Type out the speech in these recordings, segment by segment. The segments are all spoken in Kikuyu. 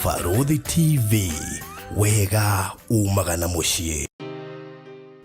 Barũthi TV, wega umaga na mũciĩ.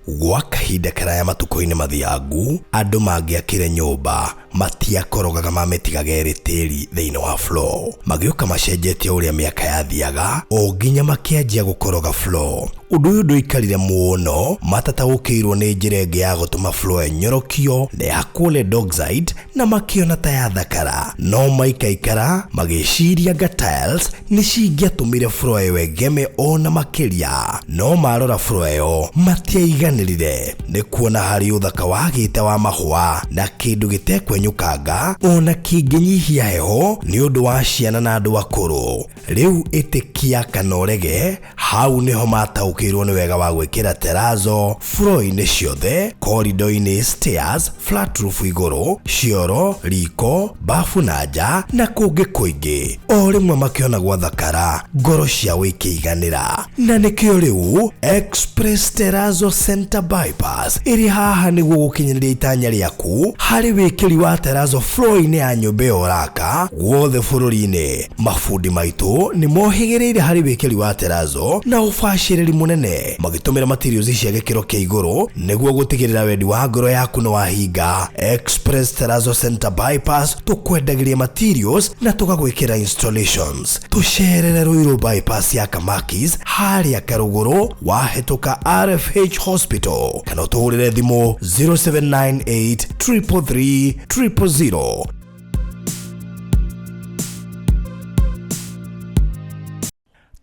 Gwa kahinda karaya matukũ-inĩ mathiangu, andũ mangĩakire nyũmba matiakorogaga mamĩtigaga ĩrĩ tĩri thĩinĩ wa floor. Magĩũka macenjetie ũrĩa mĩaka yathiaga o nginya makĩanjia gũkoroga floor. Ũndũ ũyũ ndũikarire mũno matataũkĩirwo nĩ njĩra ĩngĩ ya gũtũma floor ĩnyorokio na ĩhakwo lead oxide na makĩona ta yathakara. No maikaikara magĩciria anga tiles nĩ cingĩatũmire floor ĩyo ĩgeme o na makĩria. No marora floor ĩyo matiaiganĩrire nĩ kuona harĩ ũthaka wagĩte wa mahũa na kĩndũ gĩtekwenyũkanga o na kĩngĩnyihia heho nĩ ũndũ wa ciana na andũ akũrũ. Rĩu ĩtĩkia kana ũrege, hau nĩho mataũkĩirwo nĩ wega wa gwĩkĩra terazo floor-inĩ ciothe, corridor-inĩ, stairs, flat roof igũrũ, cioro, riko, bafu na nja na kũngĩ kũingĩ. O rĩmwe makĩona gwathakara, ngoro ciao ikĩiganĩra. Na nĩkĩo rĩu Express Terrazzo Center Bypass ĩrĩ haha nĩguo gũkinyanĩria itanya rĩaku harĩ wĩkĩri wa terrazzo floor-inĩ ya nyũmba ĩyo ũraka guothe bũrũri-inĩ. Mabundi maitũ nĩ mohĩgĩrĩire harĩ wĩkĩri wa terrazzo na ũbacĩrĩri mũnene magĩtũmĩra materials cia gĩkĩro kĩa igũrũ nĩguo gũtigĩrĩra wendi wa ngoro yaku nĩ wahinga. Express Terrazzo Center Bypass tũkwendagĩria materials na tũgagwĩkĩra installations. Tũcerere Ruiru Bypass ya Kamakis harĩa Karũgũrũ wahĩtũka RFH Hospital kana ũtũhũrĩre thimũ 0798 333 000.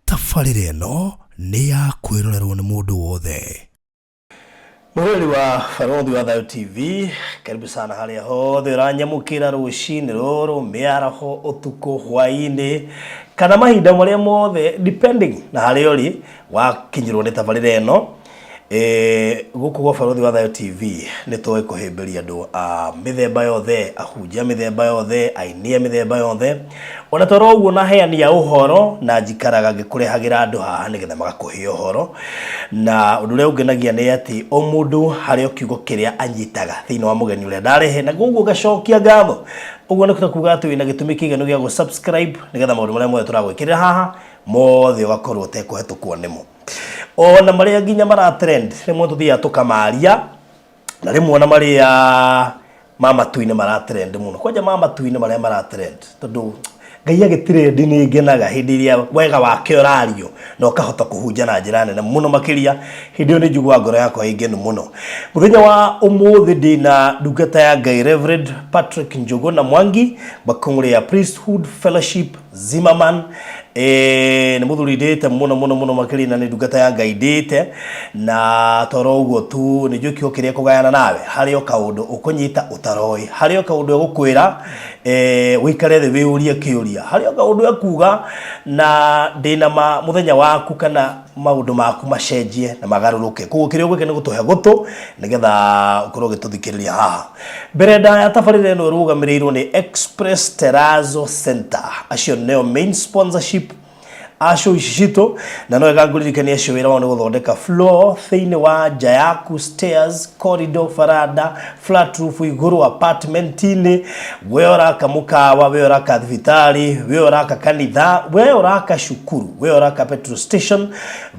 Tabarĩra ĩno nĩ ya kwĩrorerwo nĩ mũndũ wothe. Mũrori wa Barũthi wa Thayũ TV, karibu sana harĩa hothe ũranyamũkĩra rũcinĩ rũrũ, mĩaraho, ũtukũ, hwaĩ-inĩ, kana mahinda marĩa mothe depending na harĩa ũrĩ wakinyĩrwo nĩ tabarĩra ĩno. E, gũkũ gwa Barũthi wa Thayũ TV nĩ tũĩ kũhĩmbĩria andũ a mĩthemba yothe, ahunjia mĩthemba yothe, aini a mĩthemba yothe, ona toro ũguo na aheani a ũhoro, na njikaraga ngĩkũrehagĩra andũ haha nĩgetha magakũhe ũhoro. Na ũndũ ũrĩa ũngenagia nĩ atĩ o mũndũ harĩ o kiugo kĩrĩa anyitaga thĩinĩ wa mũgeni ũrĩa ndarehe, na koguo ngacokia ngatho. Ũguo nĩ kuga atĩ wĩna gĩtũmi kĩiganu gĩa gũ subscribe nĩgetha maũndũ marĩa mothe tũragwĩkĩrĩra haha mothe ũgakorwo ũtekũhetũkwo nĩmo. Ona marĩa nginya mara trend rĩmwe tũthiaga tũkamaria na rĩmwe ona marĩa ma matu-inĩ mara trend mũno. Kwanja ma matu-inĩ marĩa mara trend tondũ Ngai agĩ trend nĩ ngenaga hĩndĩ ĩrĩa wega wake ũrario na ũkahota kũhunja na njĩra nene mũno makĩria. Hĩndĩ ĩyo nĩ njiguaga ngoro yakwa ĩ ngenu mũno. Mũthenya wa ũmũthĩ ndĩna ndungata ya Ngai Reverend Patrick Njũgũna Mwangi Makũng'ũrĩ ya Priesthood Fellowship Zimmerman. Nĩ mũthuri ndĩte mũno mũno mũno makĩria na nĩ ndungata ya Ngai ndĩte na toro ũguo tu nĩ njũĩ kiugo kĩrĩa kũgayana nawe harĩ o kaũndũ ũkũnyita ũtaroĩ, harĩ o kaũndũ egũkwĩra ũikare thĩ wĩyũrie kĩũria, harĩ o kaũndũ ekuga na ndĩna ma mũthenya waku kana maũndũ maku macenjie na magarũrũke. Koguo kĩrĩa ũgwĩka nĩ gũtũhe gũtũ nĩgetha ũkorwo ũgĩtũthikĩrĩria haha. Mbere ndaya tabarĩra ĩno ĩrũgamĩrĩirwo nĩ Express Terrazzo Center, acio nĩo main sponsorship a show ici citũ, na no wega ngũririkanie acio wĩra wao nĩ gũthondeka floor thĩinĩ wa nja yaku, stairs, corridor, baranda, flat roof igũrũ, apartment-inĩ, we ũraka mũkawa, we ũraka thibitarĩ, we ũraka kanitha, we ũraka cukuru, we ũraka petrol station,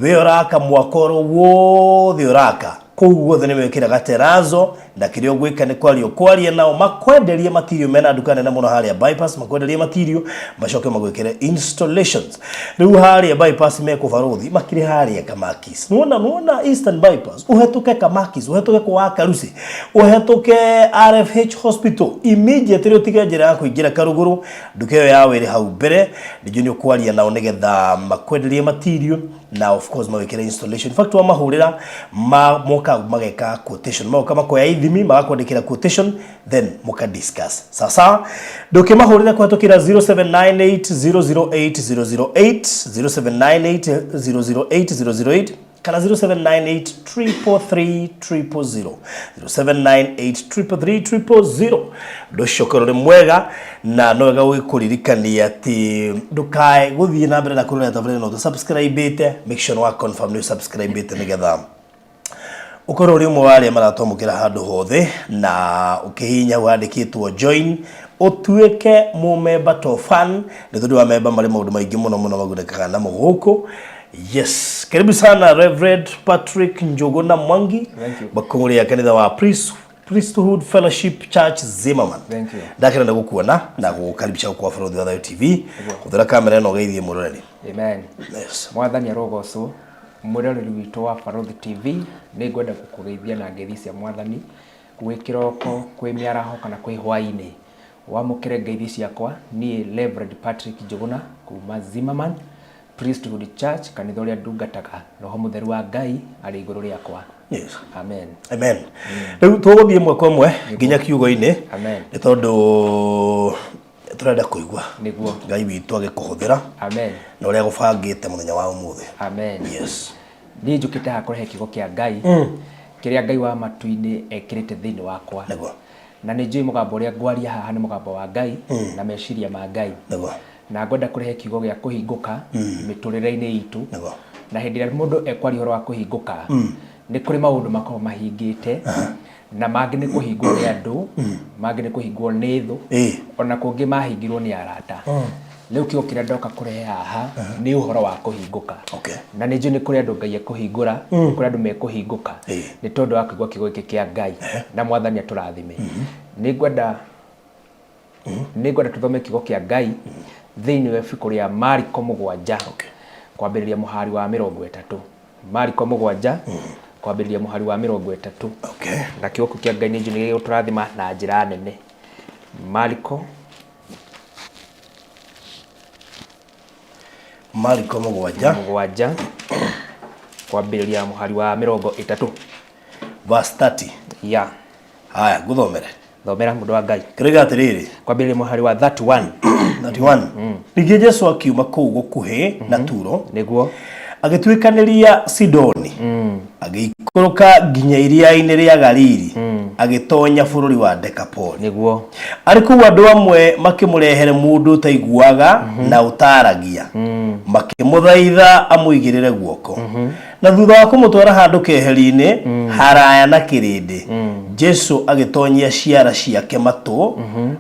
we ũraka mwako oro wothe ũraka kũu guothe nĩ wekĩraga terazo, na kĩrĩa ũgwĩka nĩ kwaria ũkwaria nao makwenderie material mena nduka nene mũno harĩa bypass, makwenderie material macoke magwĩkĩre installations. Rĩu harĩa bypass me kũbarũthi makĩrĩ harĩa Kamakis, nĩwona nĩwona Eastern bypass, ũhetũke Kamakis, ũhetũke kwa Karusi, ũhetũke RFH Hospital, immediately ũtige njĩra ya kũingĩra Karũgũrũ, nduka ĩyo yao ĩrĩ hau mbere, ningĩ nĩ ũkwaria nao nĩgetha makwenderie material na of course magwĩkĩra installation. In fact wamahũrĩra ma moka mageka quotation, moka makoya ithimi magakwandĩkĩra quotation, then mũka discuss. Sawa sawa, ndũkĩmahũrĩre kũhetũkĩra 0798 008 008, 0798 008 008 kana 0798 333 000, 0798 333 000. Ũndũ ũcio ũkorwo ũrĩ mwega na no wega gũgĩkũririkania atĩ ndũkae gũthiĩ na mbere na kũrora tabarĩra ĩno ũtasubscribe-ĩte. Make sure nĩ wa confirm nĩ ũsubscribe-ĩte nĩgetha Ũkorwo ũrĩ ũmwe wa arĩa maratwamũkĩra handũ hothe na ũkĩhihinya hau handĩkĩtwo join, ũtuĩke mũmemba to fan, nĩ tondũ wa memba marĩ maũndũ maingĩ mũno mũno magunĩkaga namo gũkũ. Yes, karibu sana Reverend Patrick Njuguna Mwangi. Thank you. Bakũng'ũrĩ ya kanitha wa Priesthood Fellowship Church Zimmerman. Thank you. Ndakena nĩ gũkuona na gũgũkaribisha gũkũ wa Barũthi wa Thayũ TV. Hũthĩra kamera ĩno ũgeithie mwĩroreri. Amen. Yes. Mwathani arogocwo. Mwĩroreri witũ wa Barũthi TV, nĩ ngwenda gũkũgeithia na ngeithi cia Mwathani gwĩ kĩroko, kwĩ mĩaraho kana kwĩ hwaĩ-inĩ. Wamũkĩre ngeithi ciakwa niĩ Reverend Patrick Njuguna kuma Zimmerman Priesthood Church, kanitha ũrĩa ndungataga. Roho Mũtheru wa Ngai arĩ igũrũ rĩakwa. Yes. Amen. Amen. Rĩu tũgũthiĩ ĩmwe kwa ĩmwe nginya kiugo-inĩ. Amen. Nĩ tondũ tũrenda kũigua Nĩguo. Ngai witũ agĩkũhũthĩra Amen. na ũrĩa gũbangĩte mũthenya wa ũmũthĩ. Amen. Yes. Niĩ njũkĩte haha kũrehe kiugo kĩa Ngai kĩrĩa Ngai wa matu-inĩ ekĩrĩte thĩinĩ wakwa. Nĩguo. Na nĩ njũĩ mũgambo ũrĩa ngwaria haha nĩ mũgambo wa Ngai na meciria ma Ngai. Nĩguo. Na ngwenda kũrehe kiugo gĩa kũhingũka mĩtũrĩre-inĩ itũ. Nĩguo. Na hĩndĩ ĩrĩa mũndũ ekwaria ũhoro wa kũhingũka, nĩ kũrĩ maũndũ makoragwo mahingĩte, na mangĩ nĩ kũhingwo nĩ andũ, mangĩ nĩ kũhingwo nĩ thũ, ona kũngĩ mahingirwo nĩ arata. Rĩu kiugo kĩrĩa ndoka kũrehe haha nĩ ũhoro wa kũhingũka. Na nĩ njũĩ nĩ kũrĩ andũ Ngai ekũhingũra, nĩ kũrĩ andũ mekũhingũka nĩ tondũ wa kũigua kiugo gĩkĩ kĩa Ngai. Na Mwathani atũrathime. Nĩ ngwenda nĩ ngwenda tũthome kiugo kĩa Ngai thĩinĩ wa ibuku rĩa Mariko 7 kwambĩrĩria mũhari wa 30. Mariko 7 kwambĩrĩria mũhari wa 30. Na kiugo kĩu kĩa Ngai nĩ njũĩ nĩ gĩgũtũrathima na njĩra nene. Mariko Mariko 7 7 kwambĩrĩria mũhari wa 30. Verse 30. Yeah. Haya, ngũthomere. Thomera mũndũ wa Ngai. Kĩroiga atĩrĩrĩ. Kwambĩrĩria mũhari wa 31. 31. Ningĩ Jesu akiuma kũu gũkuhĩ na Turo. Nĩguo. Agĩtuĩkanĩria Sidoni. Agĩikũrũka nginya iria-inĩ rĩa Galili. Agĩtonya bũrũri wa Dekapoli. Nĩguo. Arĩ kũu andũ amwe makĩmũrehere mũndũ ũtaiguaga na ũtaaragia. Makĩmũthaitha amũigĩrĩre guoko. Na thutha wa kũmũtwara handũ keheri-inĩ haraya na kĩrĩndĩ, Jesu agĩtonyia ciara ciake matũ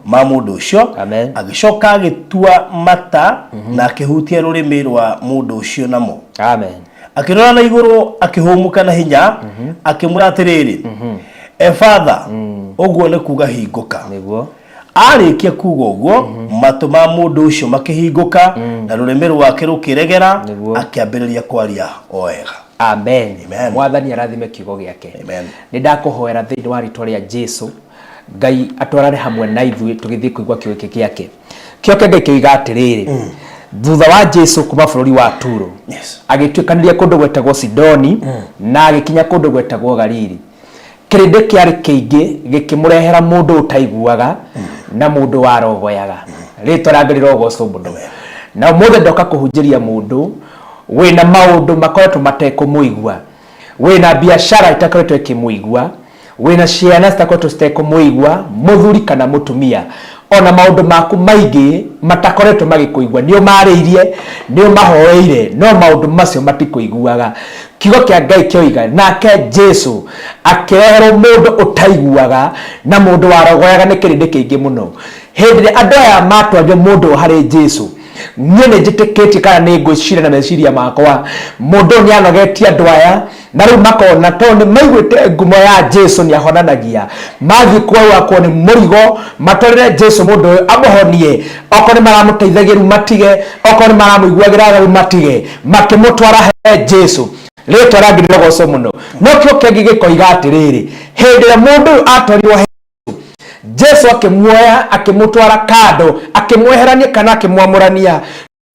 ma mũndũ ũcio, Amen. agĩcoka agĩtua mata na akĩhutia rũrĩmĩ rwa mũndũ ũcio namo. Amen. Akĩrora na igũrũ akĩhũmũka na hinya, akĩmwĩra atĩrĩrĩ, Efatha, ũguo nĩ kuga hingũka. Nĩguo. Arĩkia kuga ũguo, matũ ma mũndũ ũcio makĩhingũka na rũrĩmĩ rwake rũkĩregera, Nĩguo. akĩambĩrĩria kwaria o wega. Amen. Amen. Mwathani arathime kiugo gĩake. Amen. Nĩ ndakũhoera thĩinĩ wa rĩtwa rĩa Jesu, Ngai atwarane hamwe na ithuĩ tũgĩthiĩ kũigua kiugo gĩkĩ gĩake. Kĩo kĩa Ngai kĩoiga atĩrĩrĩ, thutha wa Jesu kuma bũrũri wa Turo, Yes. agĩtuĩkanĩria kũndũ gwetagwo Sidoni na agĩkinya kũndũ gwetagwo Galili. Kĩrĩndĩ kĩarĩ kĩingĩ gĩkĩmũrehera mũndũ ũtaiguaga na mũndũ warogoyaga. Rĩtwa rĩa Ngai rĩrogocwo mũno. Na ũmũthĩ ndoka kũhunjĩria mũndũ wĩna maũndũ makoretwo matekũmũigua, wĩna biacara itakoretwo ĩkĩmũigua, wĩna ciana citakoretwo citekũmũigua, mũthuri kana mũtumia, ona maũndũ maku maingĩ matakoretwo magĩkũigua, nĩ ũmarĩirie, nĩ ũmahoeire, no maũndũ macio matikũiguaga. Kiugo kĩa Ngai kĩoiga, nake Jesu akĩreherwo mũndũ ũtaiguaga na mũndũ warogoyaga nĩ kĩrĩndĩ kĩingĩ mũno. Hĩndĩ ĩrĩa andũ aya matwarire mũndũ ũyũ harĩ Jesu, niĩ nĩ njĩtĩkĩtie kana nĩ ngwĩciria na meciria makwa, mũndũ ũyũ nĩ anogetie andũ aya, na rĩu makona tondũ nĩ maiguĩte ngumo ya Jesu nĩ ahonanagia, mathiĩ kwarwakwo nĩ mũrigo, matwarĩre Jesu mũndũ ũyũ amũhonie, okorwo nĩ maramũteithagia rĩu matige, okorwo nĩ maramũiguagĩra tha rĩu matige, makĩmũtwara he Jesu. Rĩtwa rĩa Ngai rĩrogocwo mũno. No kĩo kĩngĩ gĩkoiga atĩrĩrĩ, hĩndĩ ĩrĩa mũndũ ũyũ atwarirwo he Jesu akĩmuoya akĩmũtwara kando, akĩmweherania kana akĩmwamũrania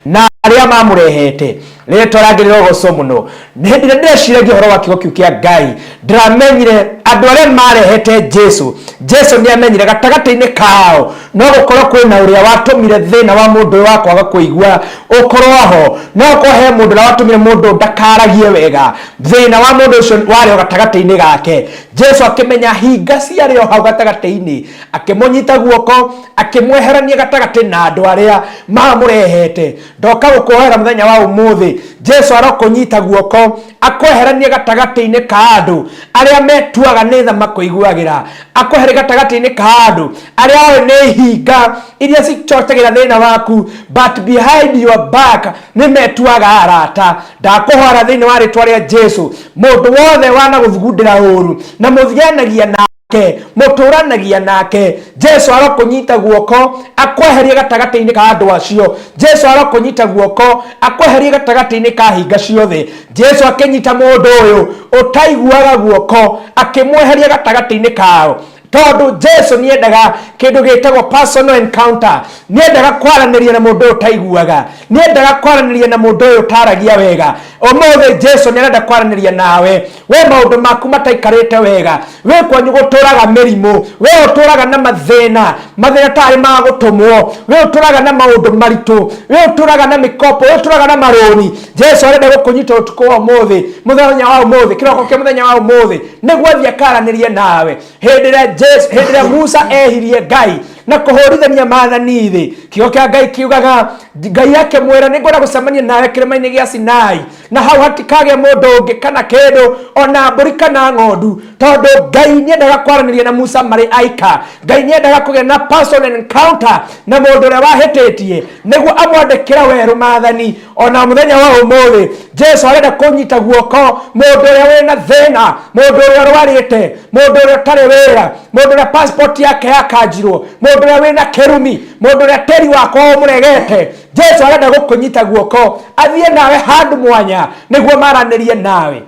na arĩa mamũrehete. Rĩtwa rĩa Ngai rĩrogocwo mũno. Hĩndĩ ĩrĩa ndĩreciragia ũhoro wa kiugo kĩu kĩa Ngai, ndĩramenyire andũ arĩa marehete Jesu, Jesu nĩ amenyire gatagatĩ-inĩ kao no gũkorwo kwĩna ũrĩa watũmire thĩna wa mũndũ ũyũ wa kwaga kũigua ũkorwo ho, no gũkorwo he mũndũ ũrĩa watũmire mũndũ ndakaragie wega, thĩna wa mũndũ ũcio warĩ o gatagatĩ-inĩ gake. Jesu akĩmenya hinga ciarĩ o hau gatagatĩ-inĩ, akĩmũnyita guoko, akĩmweherania gatagatĩ na andũ arĩa mamũrehete. Ndoka Arogũkũhoera mũthenya wa ũmũthĩ. Jesu arokũnyita guoko akweheranie gatagatĩ-inĩ ka andũ arĩa metuaga nĩ tha makũiguagĩra, akweherie gatagatĩ-inĩ ka andũ arĩa oĩ nĩ ihinga iria cichotagĩra thĩna waku, but behind your back nĩ metuaga arata. Ndakũhoera thĩinĩ wa rĩtwa rĩa Jesu, mũndũ wothe wanagũthugundĩra ũru na mũthianagia nake, mũtũranagia nake, Jesu arokũnyita guoko akweherie gatagatĩ-inĩ ka andũ acio. Jesu arokũnyita guoko akweherie gatagatĩ-inĩ ka hinga ciothe. Jesu akĩnyita mũndũ ũyũ ũtaiguaga guoko akĩmweheria gatagatĩ-inĩ kao, tondũ Jesu nĩendaga kĩndũ gĩtagwo personal encounter. Nĩendaga kwaranĩria na mũndũ ũyũ ũtaiguaga, nĩendaga kwaranĩria na mũndũ ũyũ ũtaragia wega. Ũmũthĩ Jesu nĩarenda kwaranĩria nawe. We maũndũ maku mataikarĩte wega, we kwanyu gũtũraga mĩrimũ, we ũtũraga na mathĩna, mathĩna tarĩ ma gũtũmwo, we ũtũraga na maũndũ maritũ, we ũtũraga na mĩkopo, we ũtũraga na marũni. Jesu arenda gũkũnyita ũtukũ wa ũmũthĩ, mũthenya wa ũmũthĩ, kĩroko kĩa mũthenya wa ũmũthĩ, nĩguo athiĩ akaranĩrie nawe. Hĩndĩ ĩrĩa Jesu, hĩndĩ ĩrĩa Musa ehirie Ngai na kũhũrithania maathani thĩ, kiugo kĩa Ngai kiugaga Ngai akĩmwĩra, nĩngwenda gũcemania nawe kĩrĩma-inĩ gĩa Sinai, na hau hatikagĩa mũndũ ũngĩ kana kĩndũ, ona mbũri kana ng'ondu, tondũ Ngai nĩendaga kwaranĩria na Musa marĩ aika. Ngai nĩendaga kũgĩa na personal encounter na mũndũ ũrĩa wahĩtĩtie, nĩguo amwandĩkĩre werũ maathani. Ona mũthenya wa ũmũthĩ Jesu arenda kũnyita guoko mũndũ ũrĩa wĩna thĩna, mũndũ ũrĩa ũrwarĩte, mũndũ ũrĩa ũtarĩ wĩra, mũndũ ũrĩa passport yake yakanjirwo, mũndũ ũrĩa wĩna kĩrumi, mũndũ ũrĩa tĩri wakwa ũmũregete. Jesu arenda gũkũnyita guoko athiĩ nawe handũ mwanya nĩguo maranĩrie nawe.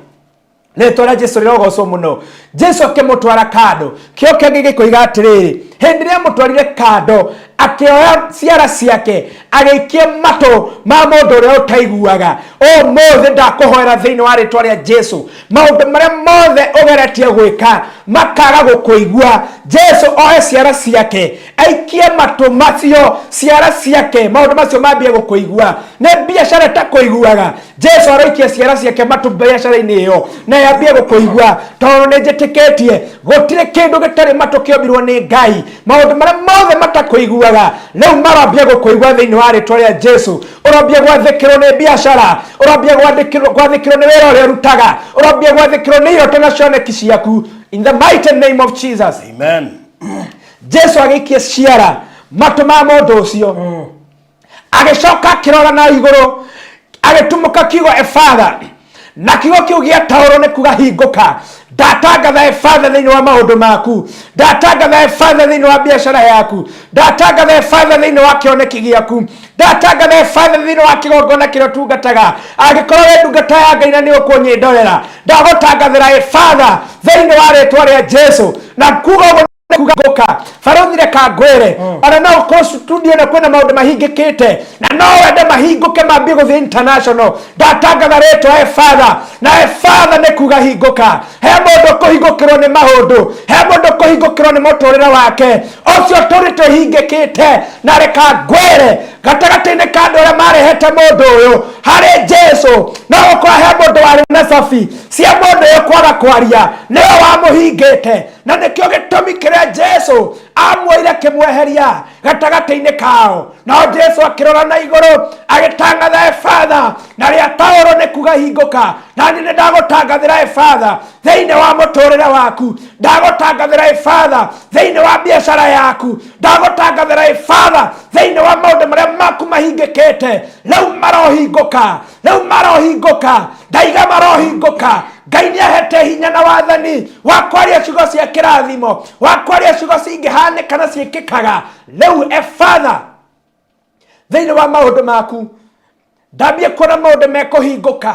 Rĩtwa rĩa Jesu rĩrogocwo mũno. Jesu akĩmũtwara kando. Kĩo kĩngĩ gĩkoiga atĩrĩrĩ, hĩndĩ ĩrĩa amũtwarire kando, akĩoya ciara ciake agĩikia matũ ma mũndũ ũrĩa ũtaiguaga. Ũmũthĩ ndakũhoera thĩinĩ wa rĩtwa rĩa Jesu, maũndũ marĩa mothe ũgeretie gwĩka makaga gũkũigua, Jesu oe ciara ciake aikie matũ macio, ciara ciake, maũndũ macio mambie gũkũigua. Nĩ biacara ĩtakũiguaga, Jesu aroikia ciara ciake matũ biacara-inĩ ĩyo na yambie gũkũigua, tondũ nĩ njĩtĩkĩtie gũtirĩ kĩndũ gĩtarĩ matũ kĩombirwo nĩ Ngai. Maũndũ marĩa mothe matakũiguaga rĩu marambia gũkũigua thĩinĩ wa rĩtwa rĩa Jesu. Ũrambia gwathĩkĩrwo nĩ biacara, ũrambia gwathĩkĩrwo nĩ wĩra ũrĩa ũrutaga, ũrambia gwathĩkĩrwo nĩ iroto na cioneki ciaku, in the mighty name of Jesus. Amen. Jesu agĩikia ciara matũ ma mũndũ ũcio, agĩcoka akĩrora na igũrũ, agĩtumũka kiugo efatha, na kiugo kĩu gĩataũrwo nĩ kuga hingũka. Ndatangatha efatha thĩinĩ wa maũndũ maku, ndatangatha efatha thĩinĩ wa biacara yaku, ndatangatha efatha thĩinĩ wa kĩoneki gĩaku, ndatangatha efatha thĩinĩ wa kĩgongona kĩrĩa ũtungataga. Angĩkorwo wĩ ndungata ya Ngai na nĩ ũkũnyĩndorera, ndagũtangathĩra efatha thĩinĩ wa rĩtwa rĩa Jesu. Na kuga ũguo kuga ngũka barũthi, reka ngwĩre, ona no ũkorwo studio ĩno kwĩna maũndũ mahingĩkĩte na no wende mahingũke mambie gũthiĩ international, ndatangatha rĩtwa efatha, na efatha nĩ kuga hingũka. He mũndũ kũhingũkĩrwo nĩ maũndũ, he mũndũ kũhingũkĩrwo nĩ mũtũrĩre wake ũcio tũrĩ tũhingĩkĩte. Na reka ngwĩre, gatagatĩ-inĩ ka andũ arĩa marehete mũndũ ũyũ harĩ Jesu, no gũkorwo he mũndũ warĩ na cabi cia mũndũ ũyũ kwaga kwaria, nĩwe wamũhingĩte, na nĩkĩo gĩtũmi kĩrĩa Jesu amuoire akĩmweheria gatagatĩ-inĩ kao. No Jesu akĩrora na igũrũ agĩtangatha efatha, na rĩataũrwo nĩ kuga hingũka. Na niĩ nĩ ndagũtangathĩra efatha thĩinĩ wa mũtũrĩre waku, ndagũtangathĩra efatha thĩinĩ wa biacara yaku, ndagũtangathĩra efatha thĩinĩ wa maũndũ marĩa maku mahingĩkĩte, rĩu marohingũka, rĩu marohingũka, ndaiga marohingũka. Ngai nĩ ahete hinya na wathani wa kwaria ciugo cia kĩrathimo, wa kwaria ciugo cingĩhanĩka na ciĩkĩkaga. Rĩu efatha thĩinĩ wa maũndũ maku, ndambie kuona maũndũ mekũhingũka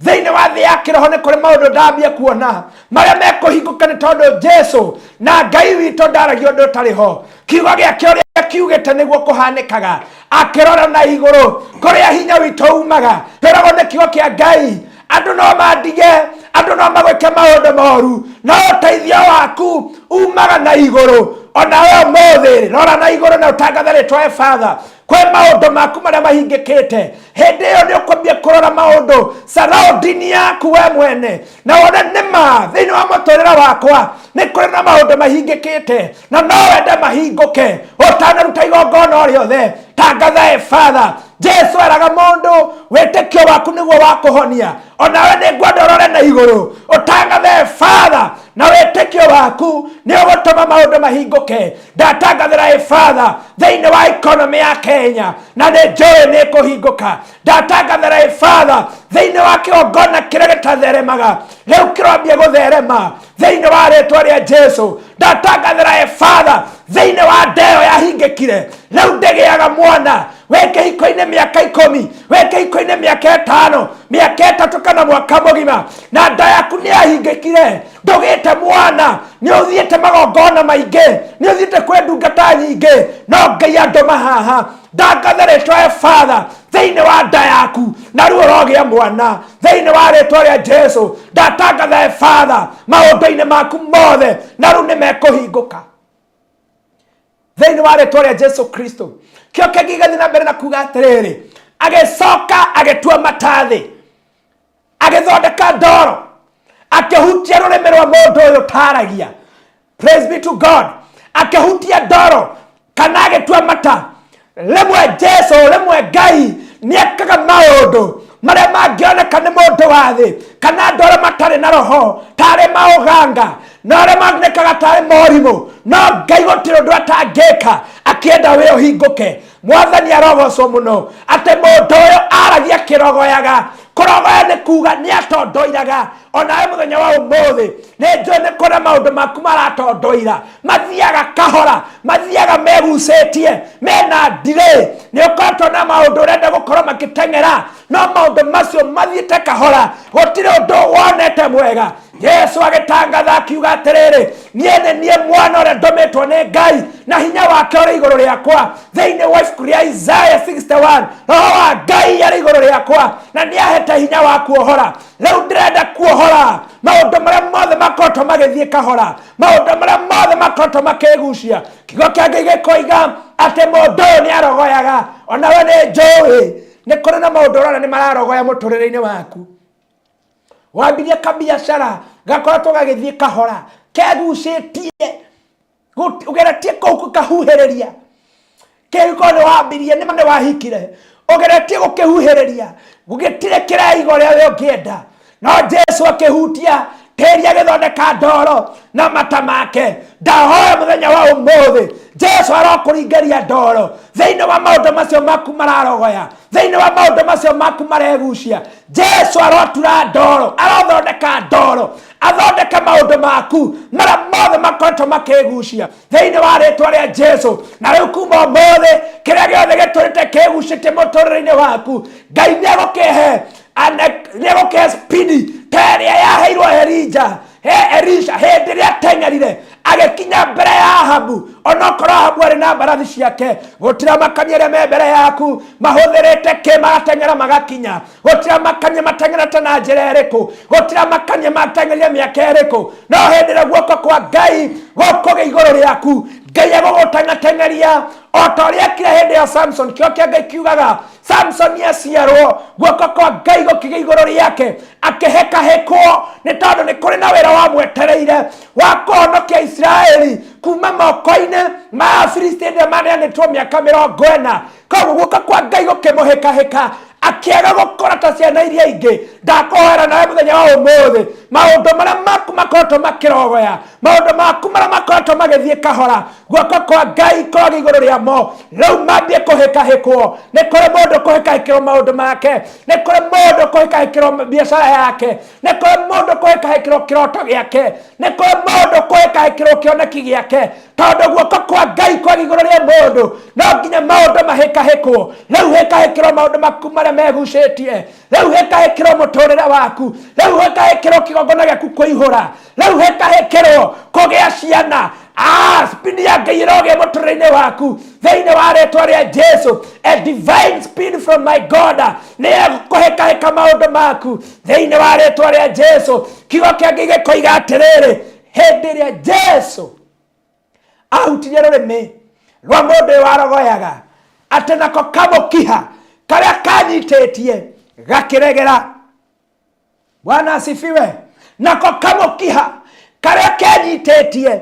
thĩinĩ wa thĩ ya kĩroho. Nĩ kũrĩ maũndũ ndambie kuona marĩa mekũhingũka, nĩ tondũ Jesu na Ngai witũ ndaragia ũndũ ũtarĩ ho. Kiugo gĩake ũrĩa kiugĩte nĩguo kũhanĩkaga. Akĩrora na igũrũ kũrĩa hinya witũ umaga, twĩragwo nĩ kiugo kĩa Ngai, andũ no mandige, andũ no magwĩke maũndũ moru, no ũteithio waku umaga na igũrũ. Ona we ũmũthĩ rora na igũrũ na ũtangathe rĩtwa efatha kwĩ maũndũ maku marĩa mahingĩkĩte. Hĩndĩ ĩyo nĩ ũkwambia kũrora maũndũ surrounding yaku we mwene na wone nĩma thĩinĩ wa mũtũrĩre wakwa nĩ kũrĩ na maũndũ mahingĩkĩte na no wende mahingũke. Ũtanaruta igongona o rĩothe, tangatha efatha. Jesu eraga mũndũ, wĩtĩkio waku nĩguo wakũhonia. Onawe nĩ ngwenda ũrore na igũrũ, ũtangathe Father, na wĩtĩkio waku nĩ ũgũtũma maũndũ mahingũke. Ndatangathĩra ĩ Father thĩinĩ wa economy ya Kenya, na nĩ njũĩ nĩ ĩkũhingũka. Ndatangathĩra ĩ Father thĩinĩ wa kĩgongona kĩrĩa gĩtatheremaga, rĩu kĩrambia gũtherema thĩinĩ wa rĩtwa rĩa Jesu. Ndatangathĩra ĩ Father thĩinĩ wa ndeo yahingĩkire, rĩu ndĩgĩaga mwana. Wĩ kĩhiko-inĩ mĩaka 10, wĩ kĩhiko-inĩ mĩaka 5, mĩaka 3 kana mwaka mũgima, na nda yaku nĩ yahingĩkire, ndũgĩte mwana. Nĩ ũthiĩte magongona maingĩ, nĩ ũthiĩte kwĩ ndungata nyingĩ, no Ngai andũma haha ndangathe rĩtwa ya Father thĩinĩ wa nda yaku, na rĩu ũrogĩa mwana thĩinĩ wa rĩtwa rĩa Jesu. Ndatangatha Father maũndũ-inĩ maku mothe, na rĩu nĩ mekũhingũka thĩinĩ wa rĩtwa rĩa Jesu Kristo. Kĩo kĩngĩ gĩgathiĩ na mbere na kuga atĩrĩrĩ, agĩcoka agĩtua mata thĩ, agĩthondeka ndoro, akĩhutia rũrĩmĩ rwa mũndũ ũyũ taragia. Praise be to God. Akĩhutia ndoro kana agĩtua mata. Rĩmwe Jesu, rĩmwe Ngai nĩ ekaga maũndũ marĩa mangĩoneka nĩ mũndũ wa thĩ kana andũ arĩa matarĩ na roho tarĩ maũganga, na arĩa monekaga tarĩ morimũ, no Ngai gũtirĩ ũndũ atangĩka akĩenda wĩ ũhingũke. Mwathani arogocwo mũno atĩ mũndũ ũyũ aragia kĩrogoyaga. Kũrogoya nĩ kuga nĩ atondoiraga. Onawe mũthenya wa ũmũthĩ nĩ njũĩ nĩ kũrĩ maũndũ maku maratondoira, mathiaga kahora, mathiaga megucĩtie, mena delay. Nĩ ũkoretwo na maũndũ ũrenda gũkorwo makĩteng'era, no maũndũ macio mathiĩte kahora, gũtirĩ ũndũ wonete mwega. Jesu agĩtangatha akiuga atĩrĩrĩ, niĩ nĩ niĩ mwana ũrĩa ndũmĩtwo nĩ Ngai, na hinya wake ũrĩ igũrũ rĩakwa. Thĩinĩ wa ibuku rĩa Isaiah 61, roho wa Ngai arĩ igũrũ rĩakwa, na nĩ ahete hinya wa kuohora. Rĩu ndĩrenda kuohora maũndũ marĩa mothe makoretwo magĩthiĩ kahora, maũndũ marĩa mothe makoretwo makĩgucia. Kiugo kĩa Ngai gĩkoiga atĩ mũndũ ũyũ nĩ arogoyaga. Onawe nĩ njũĩ nĩ kũrĩ na maũndũ ũrona nĩ mararogoya mũtũrĩre-inĩ waku. Wambirie kabiacara gakoretwo gagĩthiĩ kahora, kegucĩtie, ũgeretie kũu kahuhĩrĩria. Kĩhiko nĩ wambirie, nĩ nĩ wahikire, ũgeretie gũkĩhuhĩrĩria, gũgĩtirĩ kĩraiga ũrĩa we ũngĩenda. No Jesu akĩhutia tĩri, agĩthondeka ndoro na mata make. Ndahoya mũthenya wa ũmũthĩ Jesu arokũringĩria ndoro thĩinĩ wa maũndũ macio maku mararogoya, thĩinĩ wa maũndũ macio maku maregucia. Jesu arotura ndoro, arothondeka ndoro, athondeke maũndũ maku marĩa mothe makoretwo makĩgucia thĩinĩ wa rĩtwa rĩa Jesu. Na rĩu kuma ũmũthĩ kĩrĩa gĩothe gĩtũrĩte kĩgucĩtie mũtũrĩre-inĩ waku, Ngai nĩegũkĩhe, nĩegũkĩhe spidi ta ĩrĩa yaheirwo Elija. He Elisha hĩndĩ ĩrĩa ateng'erire agĩkinya mbere ya Ahabu, onokorwo Ahabu arĩ na mbarathi ciake, gũtiramakania arĩa me mbere yaku mahũthĩrĩte kĩ magateng'era magakinya, gũtiramakania mateng'erete na njĩra ĩrĩkũ, gũtiramakania mateng'erire mĩaka ĩrĩkũ, no hĩndĩ ĩrĩa guoko kwa Ngai gũkũgĩa igũrũ rĩaku, Ngai egũgũteng'ateng'eria o ta ũrĩa ekire hĩndĩ ya Samson. Kĩo kĩa Ngai kiugaga Samson aciarwo, guoko kwa Ngai gũkĩgĩa igũrũ rĩake, akĩhĩkahĩkwo, nĩ tondũ nĩ kũrĩ na wĩra wamwetereire wa kũhonokia Isiraeli kuma moko-inĩ ma Afilisti hĩndĩ ĩrĩa maneanĩtwo mĩaka 40. Koguo guoko kwa Ngai gũkĩmũhĩkahĩka, akĩaga gũkũra ta ciana iria ingĩ. Ndakũhoera nawe mũthenya wa ũmũthĩ, maũndũ marĩa maku makoretwo makĩrogoya, maũndũ maku marĩa makoretwo magĩthiĩ kahora, guoko kwa Ngai kũrogĩa igũrũ rĩamo, rĩu mambie kũhĩkahĩkwo. Nĩ kũrĩ mũndũ kũhĩkahĩkĩrwo maũndũ make, nĩ kũrĩ mũndũ kũhĩkahĩkĩrwo biacara yake, nĩ kũrĩ mũndũ kũhĩkahĩkĩrwo kĩroto gĩake, nĩ kũrĩ mũndũ kũhĩkahĩkĩrwo kĩoneki gĩake. Tondũ guoko kwa Ngai kwagĩa igũrũ rĩa mũndũ, no nginya maũndũ mahĩkahĩkwo. Rĩu hĩkahĩkĩrwo maũndũ maku marĩa megucĩtie, rĩu hĩkahĩkĩrwo mũtũrĩre waku, rĩu hĩkahĩkĩrwo kĩgongona gĩaku kũihũra, rĩu hĩkahĩkĩrwo kũgĩa ciana. Speed ya Ngai ĩrogĩa mũtũrĩre-inĩ waku thĩinĩ wa rĩtwa rĩa Jesu. A divine speed from my God nĩ egũkũhĩkahĩka maũndũ maku thĩinĩ wa rĩtwa rĩa Jesu. Kiugo kĩa Ngai gĩkoiga atĩrĩrĩ, hĩndĩ ĩrĩa Jesu ahutirie rũrĩmĩ rwa mũndũ ũyũ warogoyaga, atĩ nako kamũkiha karĩa kanyitĩtie gakĩregera. Bwana asifiwe. Nako kamũkiha karĩa kenyitĩtie